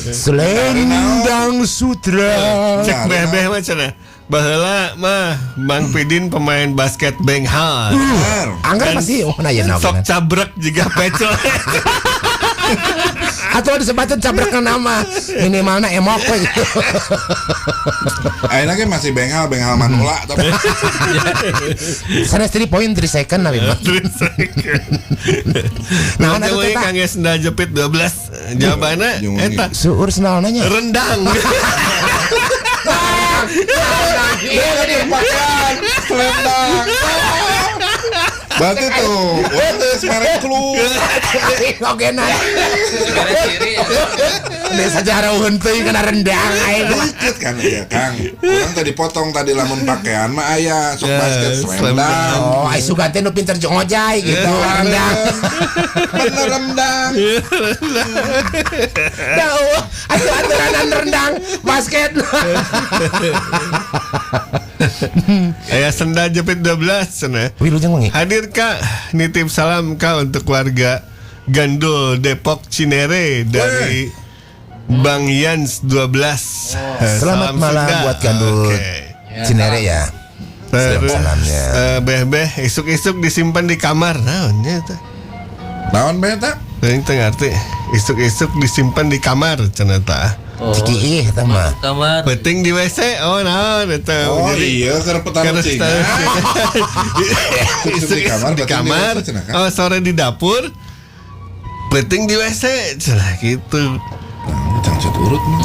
Slam Dunk Sutra. Cek beh-beh mah cenah. Baheula mah Bang Pidin pemain basket Benghal. Bener. Anggar pasti oh nah ya Sok cabrek juga pecel. Atau disebutkan cabrek nama minimalnya emok we gitu. Ayeuna ge masih benghal, benghal manula tapi Sanes 3 point 3 second abi mah. Naon Nah, atuh teh teh? kangge sendal jepit 12. Jawabanna Jeung eta Seueur sendalna nya. rendang. Pakaian slam dunk. Berarti tuh, geus merek klub. Oge nah. Beres diri ya. Desa jarauheun teuing kana rendang aing. Dikit kan ya Kang. Urang tadi potong tadi lamun pakaian mah aya sok Ya, basket slam slam dunk. Oh, ai sugan teh nu pinter jeung ngojay gitu rendang. Bener rendang. Dah eueuh, atuh aturanan rendang basket. Aya sendal jepit 12 cenah. Wilujeng wengi. Hadir Kak, nitip salam Kak untuk warga Gandul Depok Cinere dari Bang Yans 12. Selamat Salam malam Sunda. buat Gandul Oke. Cinere ya. Terus Salam-salamnya. Beh-beh isuk-isuk disimpan di kamar. Naon nya eta? Naon beh eta? Teuing teu ngarti. Isuk-isuk disimpan di kamar cenah tah. Oh, Cikiih eta mah. kamar. Penting di WC. Oh naon eta. Oh Jadi, iya keur Karena petarucingan. Isuk di kamar, di penting di kamar. WC, cenah, kan? Oh sore di dapur. Penting di WC cenah gitu. Cangcut urut mah.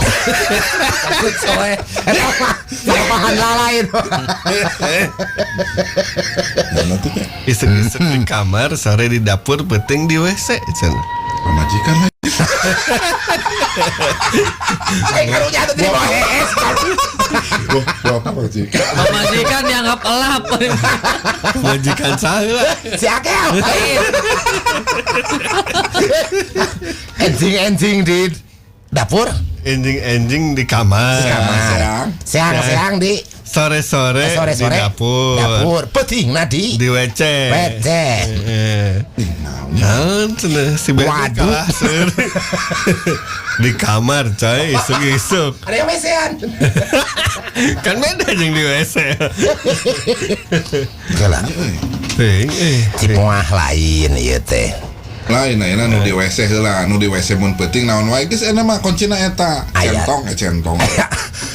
Takut soe. Eta mah lapangan lalain. Nah, nanti teh Isuk-isuk di kamar, sore di dapur, penting di WC cenah. pamajikan lah. Ai karunya atuh terima hees. Wah, wah pamajikan. Pemajikan dianggap elap. Majikan saheula. Si Akel. Enjing-enjing di dapur. Enjing-enjing di kamar. Di kamar. Seang. Seang-seang di Sore-sore sore-sore di dapur. Dapur. Penting nah di Di WC. WC. Eh. Naon cenah si Bebe Waduh. kalah seur. Di kamar coy, isuk-isuk. Ada yang WC-an. Kan beda jeung di WC. Geula. Teuing eh. Cipoah lain ieu teh. Lain ayeuna nu di WC heula, nu di WC mun peuting naon wae geus enak mah kuncina eta. Aya. Centong centong.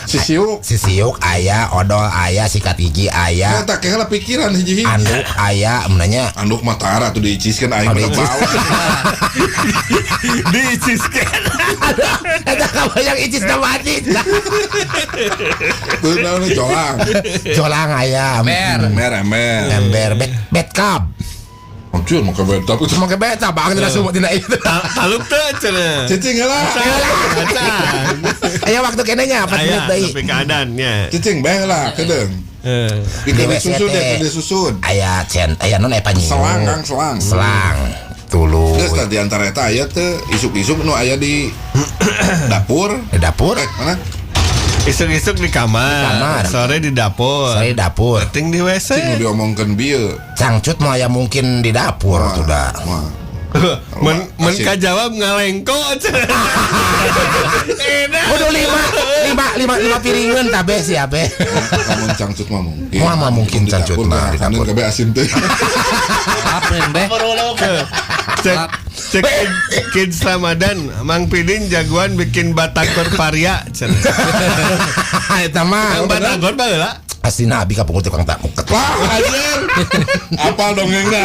Sisiuk. Sisiuk aya, odol aya, sikat gigi aya, Eta ke heula pikiran hiji-hiji. anduk aya, menanya Anduk mah tara tuh diiciskeun aing Oh, mah diicis. bau. Diiciskeun. Eta kabayang icis na mati. Tuh naon jolang. Jolang aya. Ember. Ember ember. Ember bet bet cup. Anjir make betap itu. Make bet bang tina sumut tina itu. Taluk teu cenah. Cicing heula. Acan. Aya waktu keneh nya 4 menit Aya deui. tapi keadaannya. Cicing beh lah kedeung. Eh. Di Di WC susun teh. deh, di susun. Aya cen, aya non aya panyiuk. Selang Kang, selang. Selang. Tuluy. Geus tadi antara eta aya teu isuk-isuk nu aya di dapur. Di dapur, Eh, mana? Isuk-isuk di kamar, Di kamar. sore di dapur. sore di dapur. Penting di WC. Cing nu diomongkeun bieu. Cangcut mah aya mungkin di dapur tuh dah. Wah. Men Asik. kajawab ngalengko cenah. Enak. Kudu lima, lima, lima, lima piringan tabe sih abe. Lamun cangcut mah mungkin. Wah, mah mungkin Di cangcut dapur, mah di kahanan dapur. kabeh asin teh. Elap nih, Beh. Cek cek kids Ramadan, Mang Pidin jagoan bikin batagor paria cenah. Eta mah Mang batagor baheula. asli abi kapungkur tukang tak muket. Wah, anjir. Apa dongengna?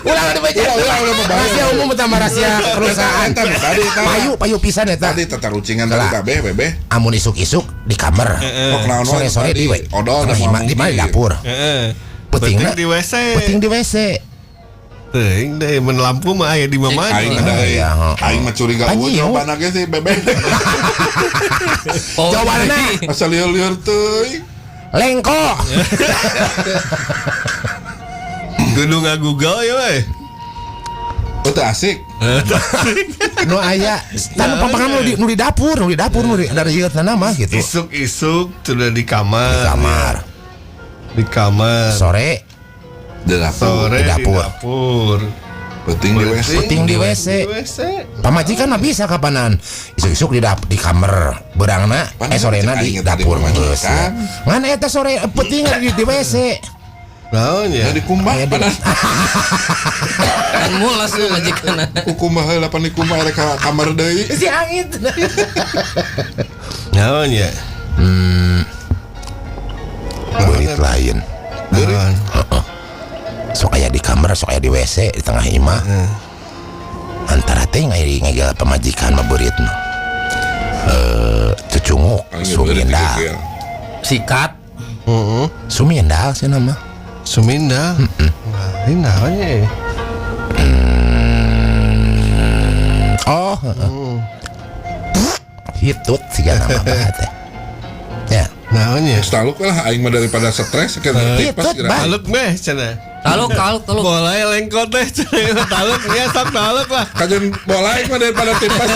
Ulah udah baca. Ulah, ulah, ulah, Rahasia umum utama rahasia perusahaan. Eta nu tadi eta. Payu payu pisan eta. Tadi tatarucingan tadi Lah. kabeh bebeh. Amun isuk-isuk di kamar. Kok naon wae Sore-sore tadi. di we. Odol Tengah da hima- di mana di dapur. Heeh. Penting Penting di WC. Penting di WC. Teuing deh, men lampu mah aya di mana. Aing ada Iya, heeh. aing mah curiga eueuh Anjing, jawabanna ge sih bebeh. Oh, Jawabanna Asa lieur-lieur teuing. lengko. Kudu ngagoogle ya we. Oh, teu asik. Nu aya tan pampangan nu di dapur, nu di dapur nu di dari ieu mah gitu. Isuk-isuk sudah di kamar. Di kamar. Di kamar. Sore Di dapur. Sore Di dapur. Di dapur. Penting di WC. Penting di WC. Di WC. Pamajikan mah bisa kapanan. Isuk-isuk di kamar beurangna, sorena di dapur geus. Ngan eta sore penting di WC. Naon ya? Ya dikumbah panas. Kan mulas lu majikan. Kukumbah heula pan dikumbah rek ka kamar deui. Si angin. Naon ya? Beurit lain. Beurit. Heeh. Sok aya di kamar, sok aya di WC di tengah imah. Antara teh ngegel pamajikan mah beurit mah. Cucunguk sumindal. Sikat. Heeh. Sumindal sih nama. Sumindal. Ini naon ya? Oh. Hitut siga nama bah teh. Ya. Naon ya? Taluk lah aing mah daripada stres Hitut bah. Taluk meh cenah. Taluk. Bola lengkot teh cenah. Taluk ya sok taluk lah. Kajeun bola aing mah daripada tipes.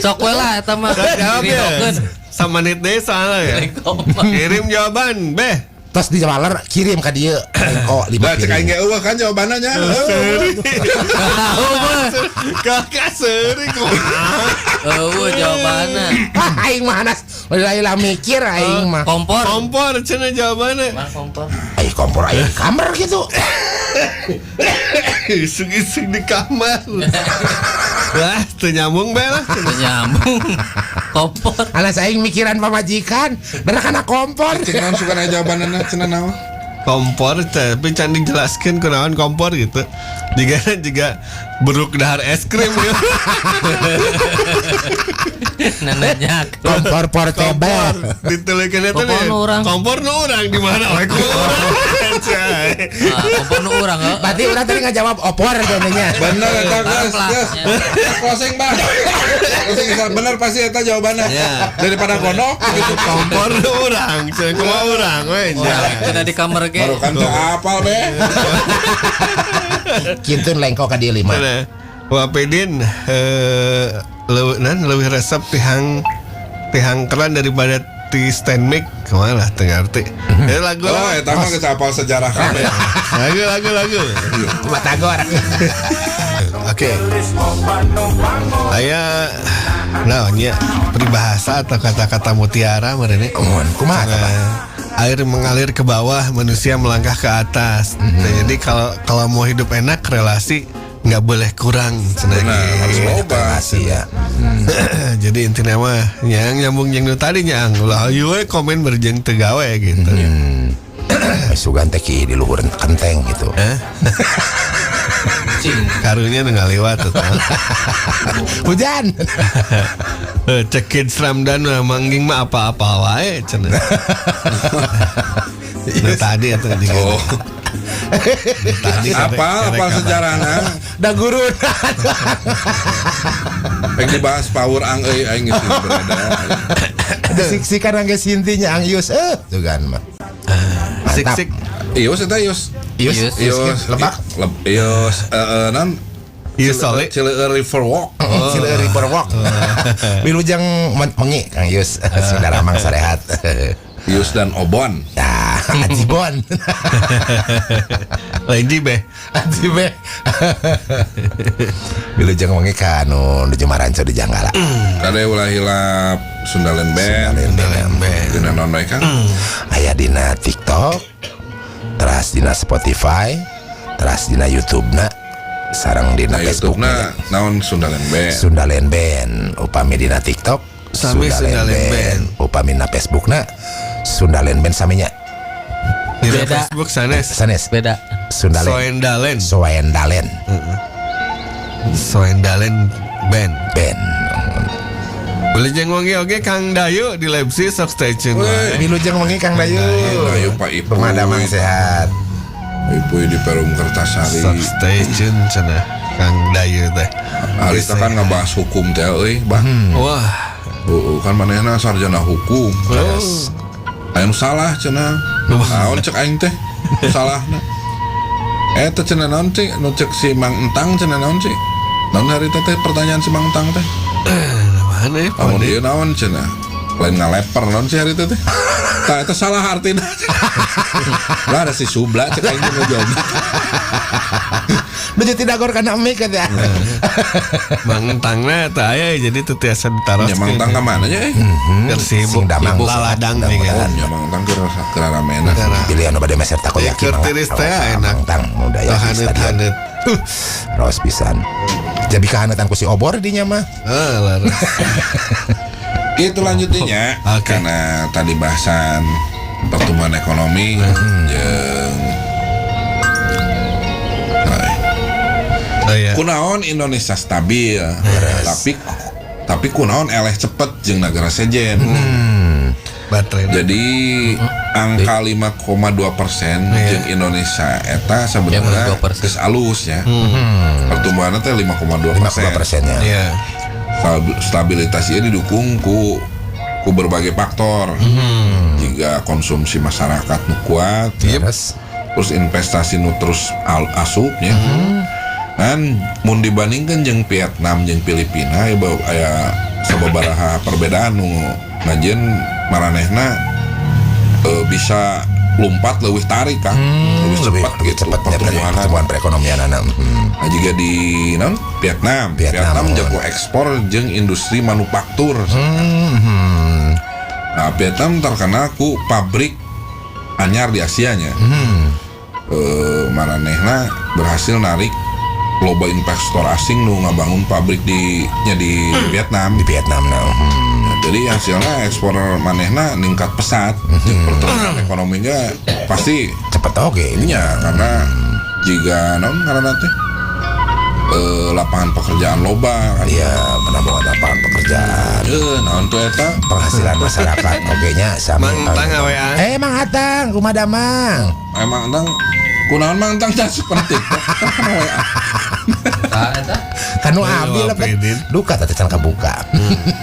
Sok we lah eta mah. Jawab ya. Samanit deui soalnya ya. Kirim jawaban, beh. Terus di waler kirim ka dieu lengko 5 Nah, cek aing piring. ge eueuh kan jawabanna nya. Kakak seri kumaha. Eueuh jawabanna. Aing mah anas lila mikir aing mah. Kompor. Kompor cenah jawabanna. Mana kompor? Aing kompor aing di kamar gitu. Isuk-isuk di kamar. Wah, teu nyambung be lah. Teu nyambung. Kompor. Anas aing mikiran pamajikan, bener kana kompor. Cek naon suka aya jawabanna cenah naon? Kompor tapi can dijelaskeun kunaon kompor gitu. Juga beruk dahar es krim gitu. Nenenyak. Kompor portable. Dituliskeun eta Kompor nu urang. Kompor nu urang di mana we ku urang. Kompor nu urang heuh. Berarti urang tadi ngajawab opor jadinya. Bener eta geus, geus. Closing bah. Closing bener pasti eta jawabanna. Daripada gondok gitu. Kompor nu urang, cenah kumaha urang we. Cenah di kamar ge. Baru kan teu apal be. Kintun lengko ka dieu 5. Wapedin leuwih resep tihang keran daripada ti stand mic kumaha lah teu ngarti. Lagu oh eta mah geus apal sejarah kabeh. Lagu. Batagor. Oke. Aya naon nya peribahasa atau kata-kata mutiara meureun. Kumaha tah? Air mengalir ke bawah, manusia melangkah ke atas. Jadi kalau mau hidup enak, relasi nggak boleh kurang. Nah, harus loba ya. Jadi intinya mah yang nyambung yang tadi nyang ulah ayo we komen berjeng teu gawe gitu. Sugan teh ki di luhur kenteng gitu. Karunya nu ngaliwat tuh. Hujan. Cek kids Ramdan mah mangging mah apa-apa wae cenah. Nah, tadi atau juga. Oh. Tadi apa sejarahna? Da guru. Pek dibahas power ang euy aing geus berada. Disiksikan angge sintinya ang Yus. Sugan mah. Sik-sik. Ius eta Ius. Ius. Lebak. Ius nan Ius Sole. Cileeur River Walk. Cileeur River Walk. Wilujeng mengi Kang Yus. Sindaramang sarehat. Yus dan Obon. Nah, Ajibon. Lain be. Ajibe. Wilujeng wengi ka anu nuju maranco di Janggala. Kade ulah hilap Sundalen Band. Sundalen Band. Dina naon bae Kang? Aya dina TikTok, teras dina Spotify, teras dina YouTube-na, sareng dina Nah, Facebook. YouTube-na naon Sundalen Band. Sundalen Band. Upami dina TikTok Sami Sundalen Band. Upami na Facebook-na Sundalen Band saminya. Di Beda. Facebook sanes. Sanes. Beda. Sundalen. Soendalen. Soendalen. Soendalen Band. Band. Wilujeng wengi oge Kang Dayu di Leipzig sok stay tune. Wilujeng wengi Kang Dayu. Dayu Pak Ipu. Pemadamang sehat. Ipu di Perum Kertasari. Sok stay tune cenah Kang Dayu teh. Harita kan ngebahas hukum teh euy, bah. Wah. Kan manehna sarjana hukum. Aya nu salah cenah. Naon cek aing teh? Salahna. Eta cenah naon sih? Nu cek si Mang Entang cenah naon sih? Naon hari teh pertanyaan si Mang Entang teh? Mana ya? Lamun ieu naon cenah? Lain ngaleper naon sih hari teh teh? Tah eta salah artina. Lah ada si Subla cek aing teh ngejawab. Nuju tidak gor kana mic ya. Mang Entangna eta aya jadi teu tiasa Ya ditaroskeun. Mang Entang ka mana nya eh? Keur sibuk Sing damang. laladang nih kan. Oh, ya Mang Entang keur ramena. Pilihan nu bade meser takoyaki Keur tiris teh enak. Mang Tang nu daya di stadion. Haneut-haneut. Raos pisan. Jadi kahanetan ku si obor dinya mah. Ah, laras. Itu lanjutnya Oke. karena tadi bahasan pertumbuhan ekonomi jeung Oh iya. Kunaon Indonesia stabil, tapi kunaon eleh cepet jeung negara sejen. Baterai. Jadi angka 5,2% jeung Indonesia eta sebenarnya 5,2%. geus alus ya. Pertumbuhannya teh 5,2%. 5,2 persennya. Iya. Stabilitas ini didukung ku berbagai faktor. Jika konsumsi masyarakat nu kuat, Terus terus investasi nu terus asup nya. Kan mun dibandingkan jeung Vietnam jeung Filipina ya aya sababaraha perbedaan nu ngajieun maranehna bisa lompat leuwih tarik kan, leuwih lebih cepat lebih gitu cepat ya, pertumbuhan. pertumbuhan perekonomian anak. Nah, juga di non Vietnam, Vietnam, Vietnam oh. jago ekspor jeung industri manufaktur. Nah, Vietnam terkenal ku pabrik anyar di Asia nya. Maranehna berhasil narik loba investor asing nu ngabangun pabrik di nya di Vietnam. Di Vietnam nah. Nah, jadi hasilnya ekspor manehna ningkat pesat. Jeung pertumbuhan ekonominya pasti Cepet oke. nya karena jika non karena teh lapangan pekerjaan loba kan. Iya, penambahan lapangan pekerjaan. Naon tuh eta Penghasilan masyarakat oke nya sami. Mang Entang AWA. Mang Atang, kumaha damang? Emang entang kunaon mang entang tas penting. Tah eta. Kanu Aduh, abdi apa lepet. ini? Duka teh can kabuka.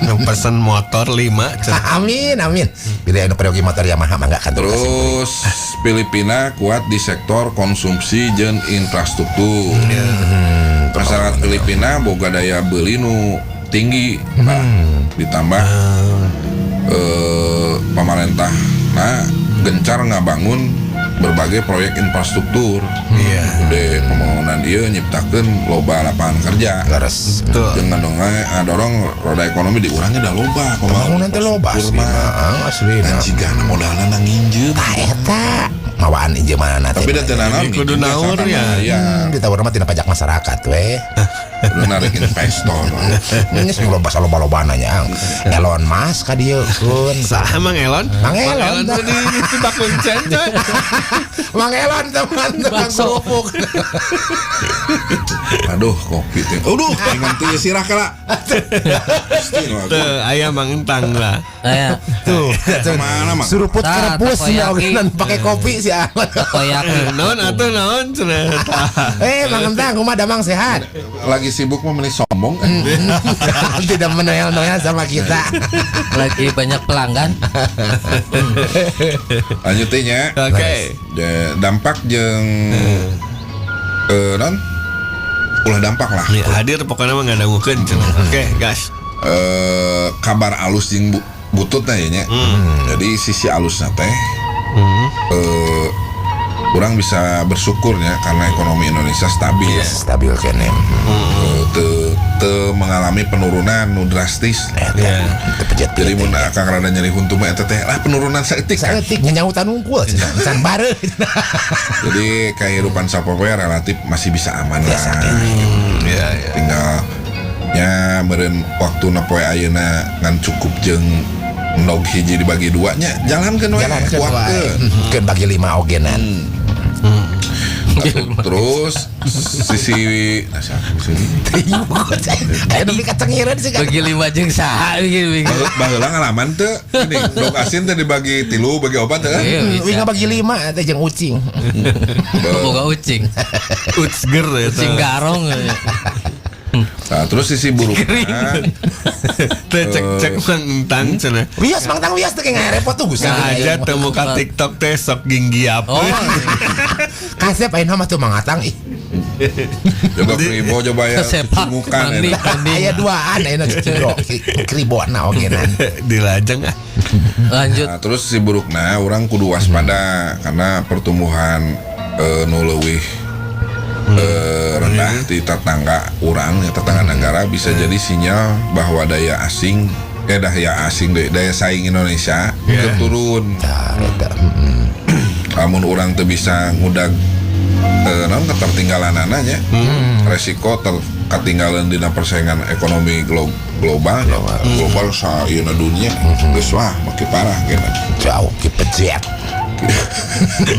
Nu pesen motor 5 cenah. Amin, amin. Bila anu peryogi motor Yamaha mangga kan Terus Filipina kuat di sektor konsumsi jeung infrastruktur. Masyarakat Filipina boga daya beli nu tinggi, Pak. Ditambah pemerintah nah gencar ngabangun berbagai proyek infrastruktur. Iya. Udah pembangunan ieu nyiptakeun loba lapangan kerja. Leres. Betul. Dengan ngadorong roda ekonomi di urangnya dah loba Pembangunan teh loba infrastruktur asli mah. mah, asli Dan mah. jika modalna na nginjem. Tah eta mawaan injeumana teh. Tapi da teu nanaon Jadi kudu nginjem naur misalkan ya. aya. Ditawar mah tina pajak masyarakat we. Kudu narik investor. Geus loba saloba-lobana nya. Elon Musk ka dieu keun. Saha Mang Elon? Mang Elon. Mang Elon tuh di Bakuncen coy. Mang Elon teman tukang Bakso. kerupuk. Aduh, kopi teh. Aduh, pengen teh sirah kala. Pasti nu aku. Tuh, aya Mang Entang lah. Aya. Tuh. Kemana, Mang? Suruput Tah, kerepus ya takoyaki. ogenan pakai kopi sih amat. Takoyaki. Naon atuh naon cenah. Tah. Mang Entang kumaha damang sehat? Lagi sibuk mah meni sombong. Tidak menoel-noel sama kita. Lagi banyak pelanggan. Lanjutnya. Oke. Dampak jeung non ulah dampak lah. Nih, hadir pokoknya mah ngadangukeun cenah. Oke, gas. Kabar alus jeung bututna ya nya. Jadi sisi alusna teh kurang bisa bersyukurnya karena ekonomi Indonesia stabil. Stabil kene. Teu mengalami penurunan nu drastis. Eta teu Jadi mun akang rada nyeri huntu mah eta teh lah penurunan saeutik kan. Saeutik nyanyautan unggul cenah, can bareuh. Jadi kehidupan sapopoe relatif masih bisa aman lah. Biasa kene. Iya, iya. Tinggal nya meureun waktuna poe ayeuna ngan cukup jeung endog hiji dibagi dua nya jalankeun we Jalankeun wae. kuatkeun. Keun bagi lima ogenan. Terus sisi nah, siapa sih ini? Kayak nepi ka cengireun sih kan. Bagi lima jeung saha gitu. Baheula ngalaman teu gini, dog asin teh dibagi tilu bagi opat teh. Iya, Wing bisa. bagi lima teh jeung ucing. Boga ucing. Utsger ya. Ucing garong. Nah, terus sisi burukna Teh cek cek mangtang cenah. Wios mangtang wios teh kayak repot tuh Gusti. Ngaja teu muka TikTok teh sok ginggiap. Oh, Kasep ayeuna mah tuh mangatang ih. coba kribo coba ya Sepak, cucungukan mandi. eta. Aya duaan ayeuna cucu kribona oge nan. Dilajeng ah. lanjut. Nah, terus si burukna orang kudu waspada karena pertumbuhan nu leuwih rendah di tetangga urang ya tetangga negara bisa jadi sinyal bahwa daya asing daya asing deh, daya saing Indonesia Yeah. keur turun. Tah eta. Lamun urang teu bisa ngudag naon ketertinggalanana nya. Resiko ketinggalan dina persaingan ekonomi global global saieuna dunia. Geus wah makin parah gitu. Jauh ki pejet.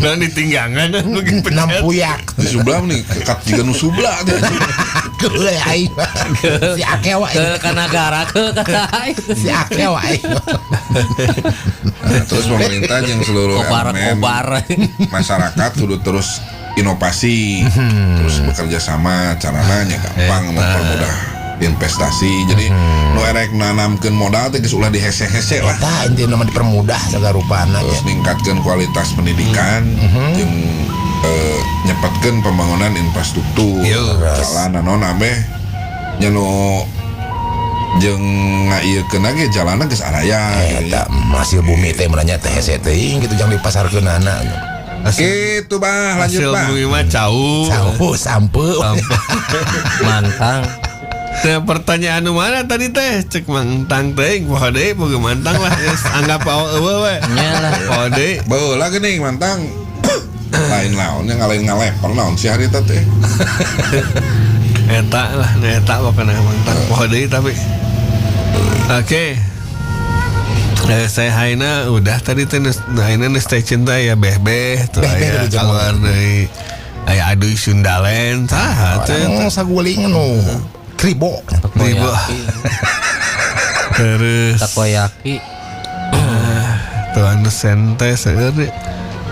Nah ditinggangan mungkin pencet. Nampuyak. Di sebelah nih kekat juga nu sebelah teh. Geuleuh aing. Si akewa Ke kanagara ke kata aing. Si akewa aing. Nah, terus pemerintah yang seluruh Kobar elemen kobar. masyarakat kudu terus inovasi, terus bekerja sama, carana nya gampang mempermudah investasi. Jadi nu erek nanamkeun modal teh geus ulah dihese-hese lah. Tah intina mah dipermudah sagarupana Terus nya. ningkatkeun kualitas pendidikan jeung nyepetkeun pembangunan infrastruktur. Jalan naon ameh nya nu jeung ngaieukeun ge jalanna geus araya gitu Eta ya. hasil bumi teh menanya teh hese teuing gitu jangan dipasarkeunana. Gitu bah, lanjut Hasil bah. bumi mah cau. Sauh sampe. Mantang. Nah, pertanyaan nu mana tadi teh cek mangtang teh poho deui boga mantang lah geus anggap eueuh we. Nya lah. Poho deui. Baheula geuning mantang. Lain laon yang ngalain ngaleper naon si harita teh. Eta lah, nah eta pokoknya mantang poho deui tapi. Oke. Saya Haina udah tadi teh Haina nu teh cinta ya beh-beh tuh Beh-beh aya kudu jeung keluar deui. Aya aduh Sundalen saha teh. Orang saguling nu kribo. Ribu. Terus Takoyaki. tuh anu sente seueur deui.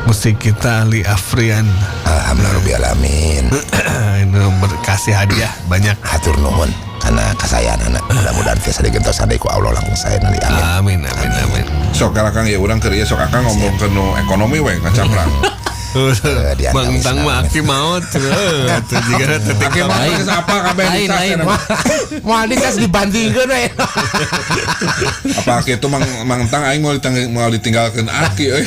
Musik kita Ali Afrian. Alhamdulillah rabbil alamin. Ini berkasih hadiah banyak. Hatur nuhun karena kasayanana. Mudah-mudahan tiasa digentosan deui ku Allah langkung saya nanti amin. Amin amin amin. Sok kalah Kang ya urang keur ieu sok akang ngomong ke nu ekonomi we ngacaprang. Di Bang antawis Tang mah naon. aki maot cenah. Tuh jiga teh Aki TikTok. mah geus apa kabeh Lain, dicas lain. cenah mah. Moal dicas dibandingkeun we. Apa aki itu mang tang aing moal ditinggalkeun aki euy.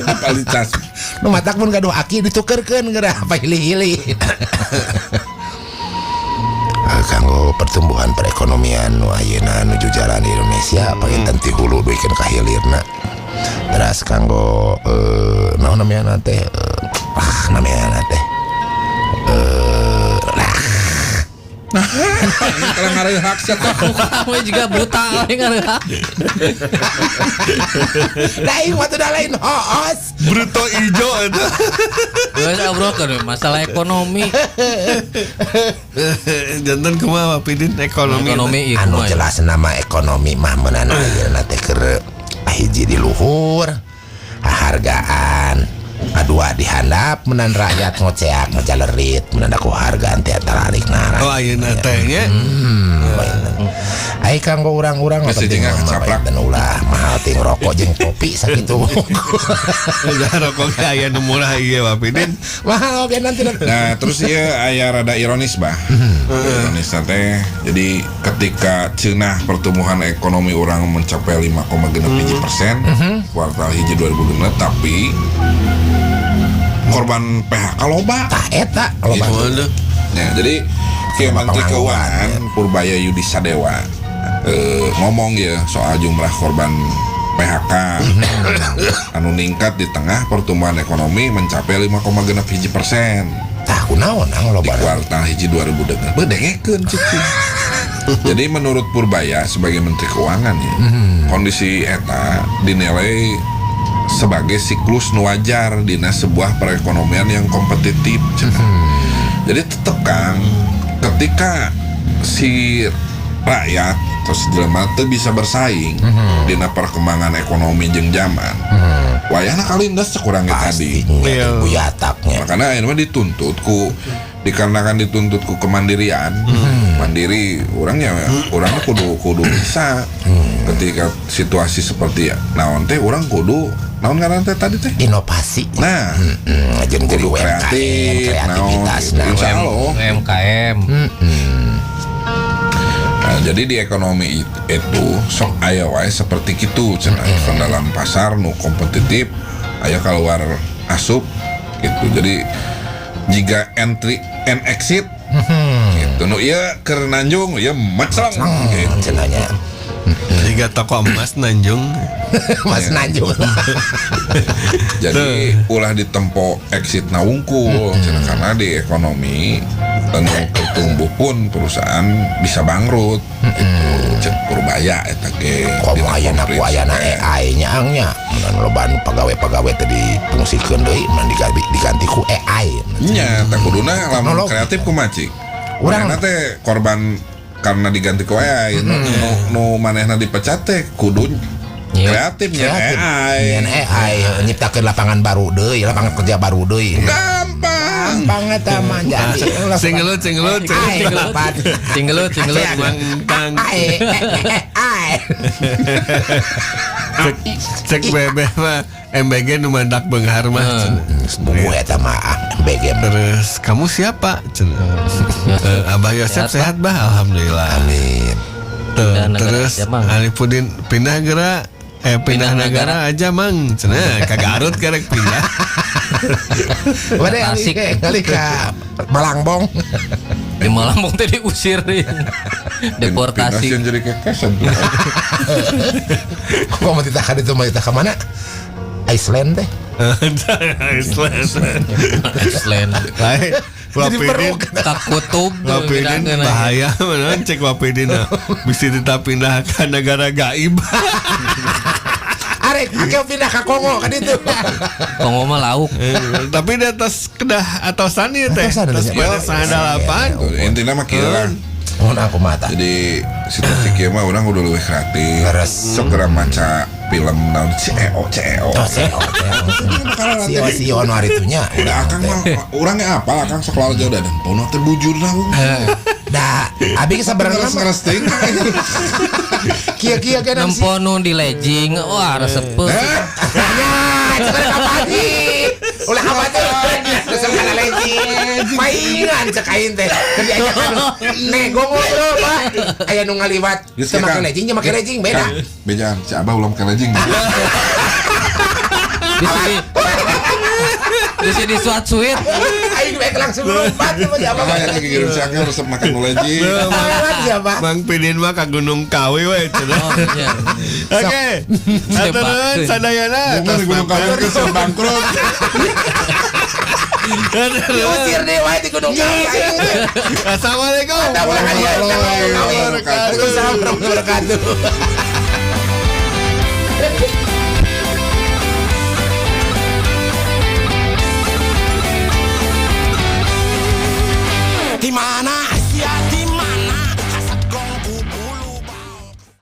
Apa dicas. Nu matak mun gaduh aki ditukerkeun geura apa hili-hili. Kanggo pertumbuhan perekonomian nu ayeuna nuju jalan di Indonesia panginten ti hulu duikeun ka hilirna. Teras kanggo naon namanya teh namanya teh Kalau ngareureuh sia teh. Kamu juga buta aing ngareureuh. Lain waktu dah lain hoos. Bruto ijo itu. Geus obrolkeun masalah ekonomi. Jantan kumaha Pidin ekonomi. Ekonomi ieu Anu kumaha. jelas nama ekonomi mah meunana ayeuna teh keur hiji di luhur hargaan kadua di handap menan rakyat ngoceak ngejalerit menan ku hargaan teh taralik nara. Oh ayeuna teh nya. Ai kanggo urang-urang mah Geus penting jeung mah kacaplak. panginten ulah mahal ting rokok jeung kopi sakitu. Da rokok ge aya nu murah ieu Pak Pidin. Mahal oge nanti. Nah, terus ieu aya rada ironis bah. Ironis teh. Jadi ketika cenah pertumbuhan ekonomi orang mencapai 5,6% kuartal hiji 2006 tapi korban PHK loba. Tah eta loba. Waduh. Ya, jadi Ki Loba Menteri pengangguran, Keuangan Purbaya Yudi Sadewa ngomong ya soal jumlah korban PHK anu ningkat di tengah pertumbuhan ekonomi mencapai 5,6% Tah kunaon ang di loba. kuartal hiji 2000 bedengekeun cik. Jadi menurut Purbaya sebagai Menteri Keuangan ya, kondisi eta dinilai sebagai siklus nu wajar dina sebuah perekonomian yang kompetitif. Cenah. Jadi tetep Kang, ketika si rakyat terus jelema teu bisa bersaing dina perkembangan ekonomi jeung zaman. Wayahna kalindas sekurangnya tadi. Pastinya Iya. buyataknya. Makanya akhirnya dituntut ku dikarenakan dituntut ku kemandirian Mandiri orangnya, orangnya kudu kudu bisa. Ketika situasi seperti ya, naon teh orang kudu naon ngaran teh tadi teh. Inovasi. Nah, Jeung jadi kudu UMKM, kreatif, kreativitas naon, nah. gitu. Insya Allah. UMKM. Nah, jadi di ekonomi itu sok aya wae seperti gitu cenah. Kan dalam pasar nu kompetitif aya keluar asup gitu. Jadi jika entry and exit gitu, nu ieu keur nanjung ieu mecleng gitu. Cenahnya. Jika toko emas nanjung. Mas Nanjung. Jadi ulah ditempo exit na wungkul cenah, karena di ekonomi anu tumbuh pun perusahaan bisa bangkrut gitu. Cek Purbaya eta ge. Komo Dina ayana ku konferensi ayana teh. AI nya angnya. Mun loba nu pagawe-pagawe teh dipungsikeun deui mun diganti ku AI. Nya, tah kuduna lamun Teknologi. kreatif kumaha cik? Urang- Manehna teh korban karena diganti ku AI, nu manehna dipecat teh kudu Iya. kreatif nya Kreatif. AI. Nyen AI nyiptakeun lapangan baru deui, lapangan kerja baru deui. Gampang. Gampang eta mah jadi. Singgelut, singgelut, AI, singgelut. Tinggelut, tinggelut. Mang tang. AI, AI. Cek cek bebe mah MBG nu mandak beunghar mah. Cenah. Buku eta mah ah, MBG mah. Terus kamu siapa? Cenah. Abah Yosep Sehat, sehat bah, alhamdulillah. Amin. Tuh, Pindah negara terus aja, Mang. Alipudin pindah gerak pindah Pindah negara aja mang cenah ka Garut kerek pindah. Waduh, Tasik. kali ka Malangbong. Di Malang teh diusir deh. Pindah Deportasi. sieun jadi kekesan tuh. Kok mau ditahan itu mau ditahan mana? Iceland teh. Iceland. Iceland. Lain Jadi Wapidin peruk. Ka kutub Wapidin bahaya mana cek Wapidin bisa tetap pindah ke negara gaib. Arek, akeh pindah ke Kongo kan itu. Kongo mah lauk. Tapi di atas kedah atasan ieu teh. Atasan, Atas iya. pada 98. Tuh, Intina mah kieu lah. Mun aku mata. Jadi situasi kieu mah urang kudu leuwih kreatif. Leres. Sok geura maca film naon CEO CEO. Oh, CEO, CEO, CEO nu haritunya. Udah akang mah urang ge apal akang sok lalu jauh dan pono teh bujurna wung. Da, abi sabarang Ngeres mah ngeres teuing. kieu-kieu ge nang si. Nempo nu di legging, wah resep. Ya, cek kapati. Ulah kapati. Resep kana legging. Paingan cek aing teh. Keur diajakan nego ngobrol, Pak. Aya nu ngaliwat Geus, teu make Kang. legging jeung make legging beda. Kang, Bejaan, si Abah ulah make legging. Di sini. Di sini suat suit. Aing baik langsung lompat sama si Abah. Makanya lagi kirim si Akang resep makan nu legging. Lewat siapa? Mang Pidin mah ka Gunung Kawi we cenah. Oh, iya. Oke. Hatur nuhun sadayana. Bunga di Gunung Kawi geus bangkrut. Diusir deh wae di Gunung Kawi. Assalamualaikum. Waalaikumsalam warahmatullahi wabarakatuh.